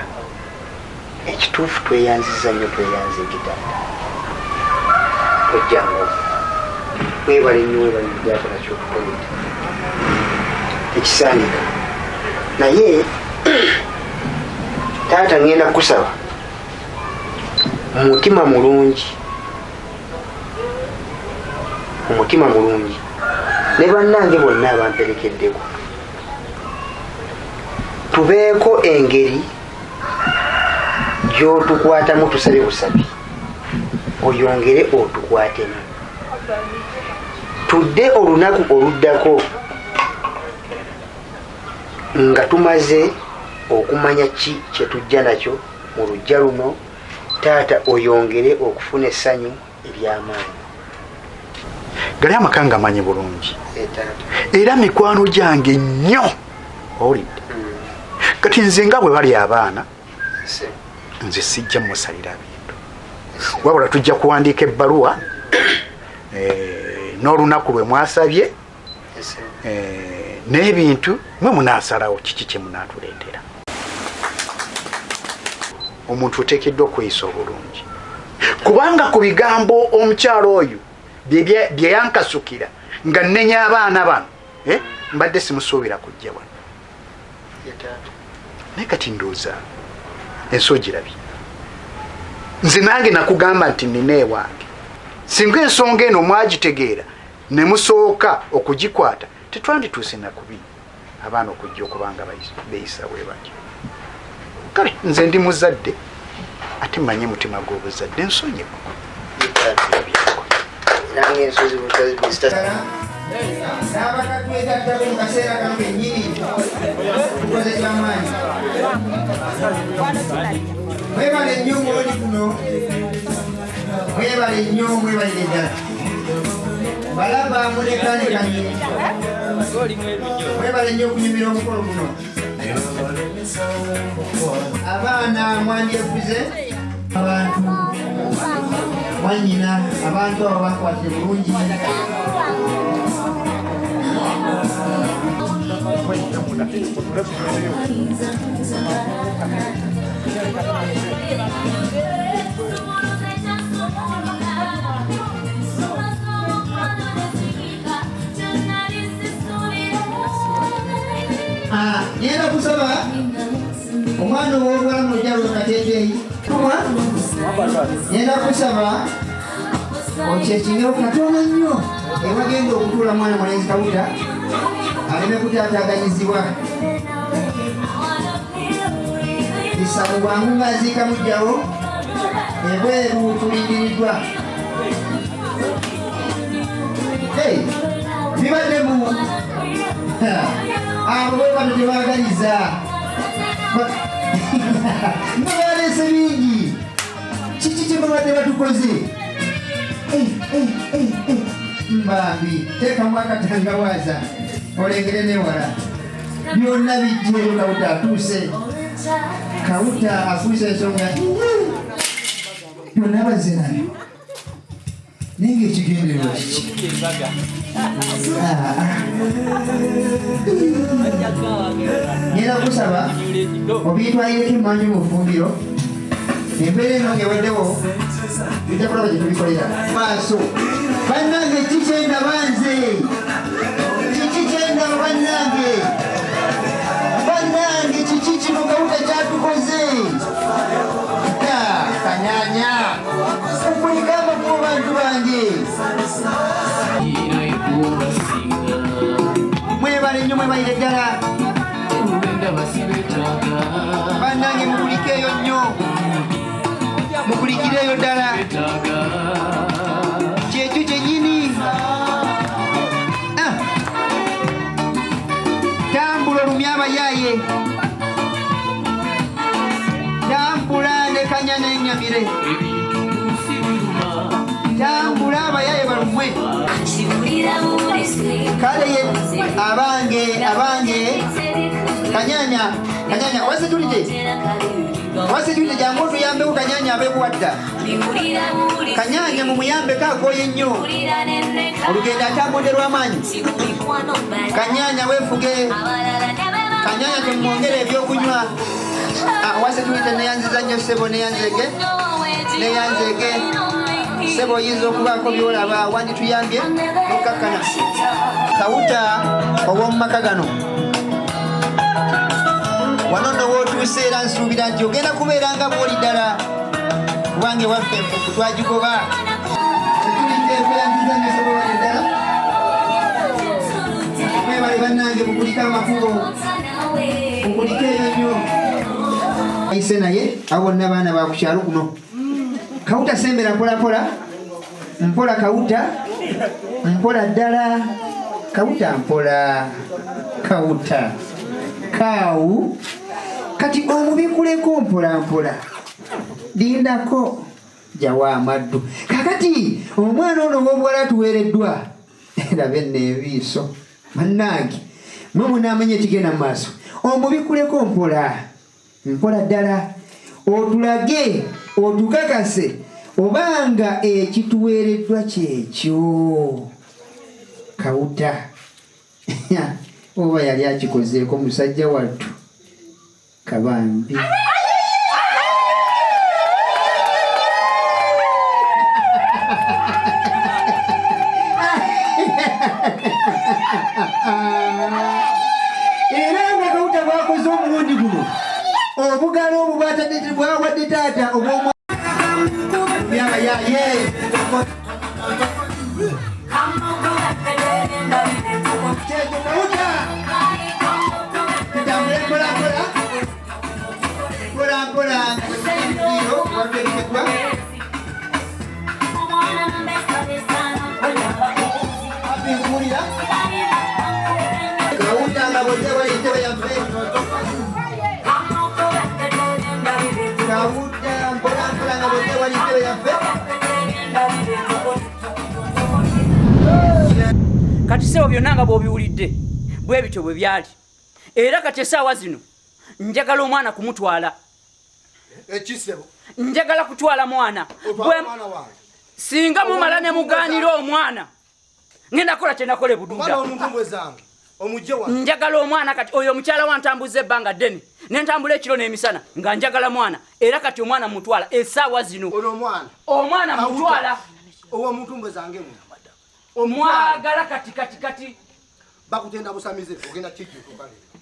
ekituufu tweyanziza nnyo, tweyanzeege taata. Tojjangu, webale nnyo, webale nnyo kyotukoledde, tekisaanika. Naye taata, ngenda kukusaba mumutima mulungi, omutima mulungi, ne bannange bonna abamperekeddeko, tubeeko engeri gy'otukwatamu, tusabe busabi oyongere otukwatemu, tudde olunaku oluddako nga tumaze okumanya ki kyetujja nakyo mu luggya luno. Taata, oyongere okufuna essanyu ery'amaanyi. Gali amaka nga manyi bulungi, era mikwano gyange nnyo, owulidde? Kati nze nga bwe bali abaana, nze sijja musalira bintu, wabula tujja kuwandiika ebbaluwa n'olunaku lwe mwasabye n'ebintu, mwe munaasalawo kiki kye munaatuleetera. Omuntu oteekeddwa okweyisa obulungi, kubanga ku bigambo omukyalo oyo bye yankasukira nga nnenya abaana bano, mbadde simusuubira kujja wano. Naye kati ndowooza ensi ogirabye. Nze nange nakugamba nti nina ewange, singa ensonga eno mwagitegeera ne musooka okugikwata, tetwandituuse nakubi abaana okujja okubanga beeyisa bwe batyo. Kale nze ndi muzadde, ate manye mutima gw'obuzadde, nsonyiwa. Nange ensozi n'abakatwegattako mu kaseera kano kennyini, tukoze kyamaanyi. Mwebale nnyo mwoli kuno, mwebale nnyo, mwebalire ddala. Balaba mulekanekanye, mwebale nnyo okunyumira omukolo guno. Abaana mwandyefuze abantu, mwanyina abantu abo bakwatire bulungi. Ngenda kusaba omwana ow'obuwala mu luggya lwe kateeteeyi, ngenda kusaba okyekingewo katono nnyo ewagenda okutuula mwana mulenzi Kawuta, aleme kutaataaganyizibwa. Isa mu bwangu ng'aziika mujjawo, ebweru tulindiriddwa. Bibadde mu abo bwe bano tebaagaliza, nga baleese bingi. Kiki kye babadde batukoze? Mbambi teekamu akatangawaaza olengere newala, byonna bijjeeyo. Kawuta atuuse, Kawuta afuuse ensonga, byonna bazze nabyo, naye nga ekigendererwa kiki? Ngenda kusaba obiyitwalireko emanju mu ffumbiro. Embeera eno ng'eweddewo, tujja kulaba gye tubikolera maaso. Bannange, kikyendaba nze, kiki kyendaba? Bannange, bannange, kiki kino Kawuta kyatukoze? Kanyanya mukulike amakubo, bantu bange. Mwebale nnyo, mwebalire ddala. Bannange, mukulikeeyo nnyo, mukulikireeyo ddala, kyekyo kyennyini. Ah. abayaaye tambula nekanya nenyamire tambula abayaaye balumwe kale abange abange kanyanya kanyanya wasecurite wasecurite jangu otuyambeko kanyanya abekuwadda kanyanya mumuyambeko akoye nnyo olugendo atambudde lw'amaanyi kanyanya weefuge kanyanya temwongere ebyokunywa wasecurite neyanziza nnyo ssebo neyanzege neyanzege ssebo oyinza okubaako byolaba wandituyambye nokukakkana kawuta ow'omu maka gano wano nno wootuuse era nsuubira nti ogenda kubeera nga bw'oli ddala kubanga ewaffe enfufu twagigoba ddala mwebale bannange mukulike amakubo mukulike eyo nnyo ayise naye abo bonna baana ba ku kyalo kuno kawuta sembera mpolampola mpola kawuta mpola ddala kawuta mpola kawuta kaawu kati omubikuleko mpolampola lindako jawa amaddu kakati omwana ono ow'obuwala atuweereddwa laba enno ebiiso bannange mwe munaamanya ekigenda mu maaso omubikuleko mpola mpola ddala otulage otukakase obanga ekituweereddwa kyekyo kawuta oba yali akikozeeko musajja wattu kabambi era nga kawuta bwakoze omulundi guno obugalo obwo bwawadde taata obw'omwayaye kyekyo kawuta tutambule mpola mpola mpola mpola wategekeddwa nkuwulira kawuta nga bwojja wali entebe yaffe kawuta mpola mpola nga bwojja wali entebe yaffe kati sebo byonna nga bw'obiwulidde bwe bityo bwe byali era kati essaawa zino njagala omwana kumutwala ekisebo njagala kutwala mwana singa mumala ne mugaanira omwana ngenda kukola kye nakola ebududa njagala omwana kati oyo omukyala wantambuza ebbanga ddene ne ntambula ekiro n'emisana nga njagala mwana era kati omwana mutwala essaawa zino omwana mutwala mwagala kati kati kati bakutenda busamize ogenda kijjutuka leero.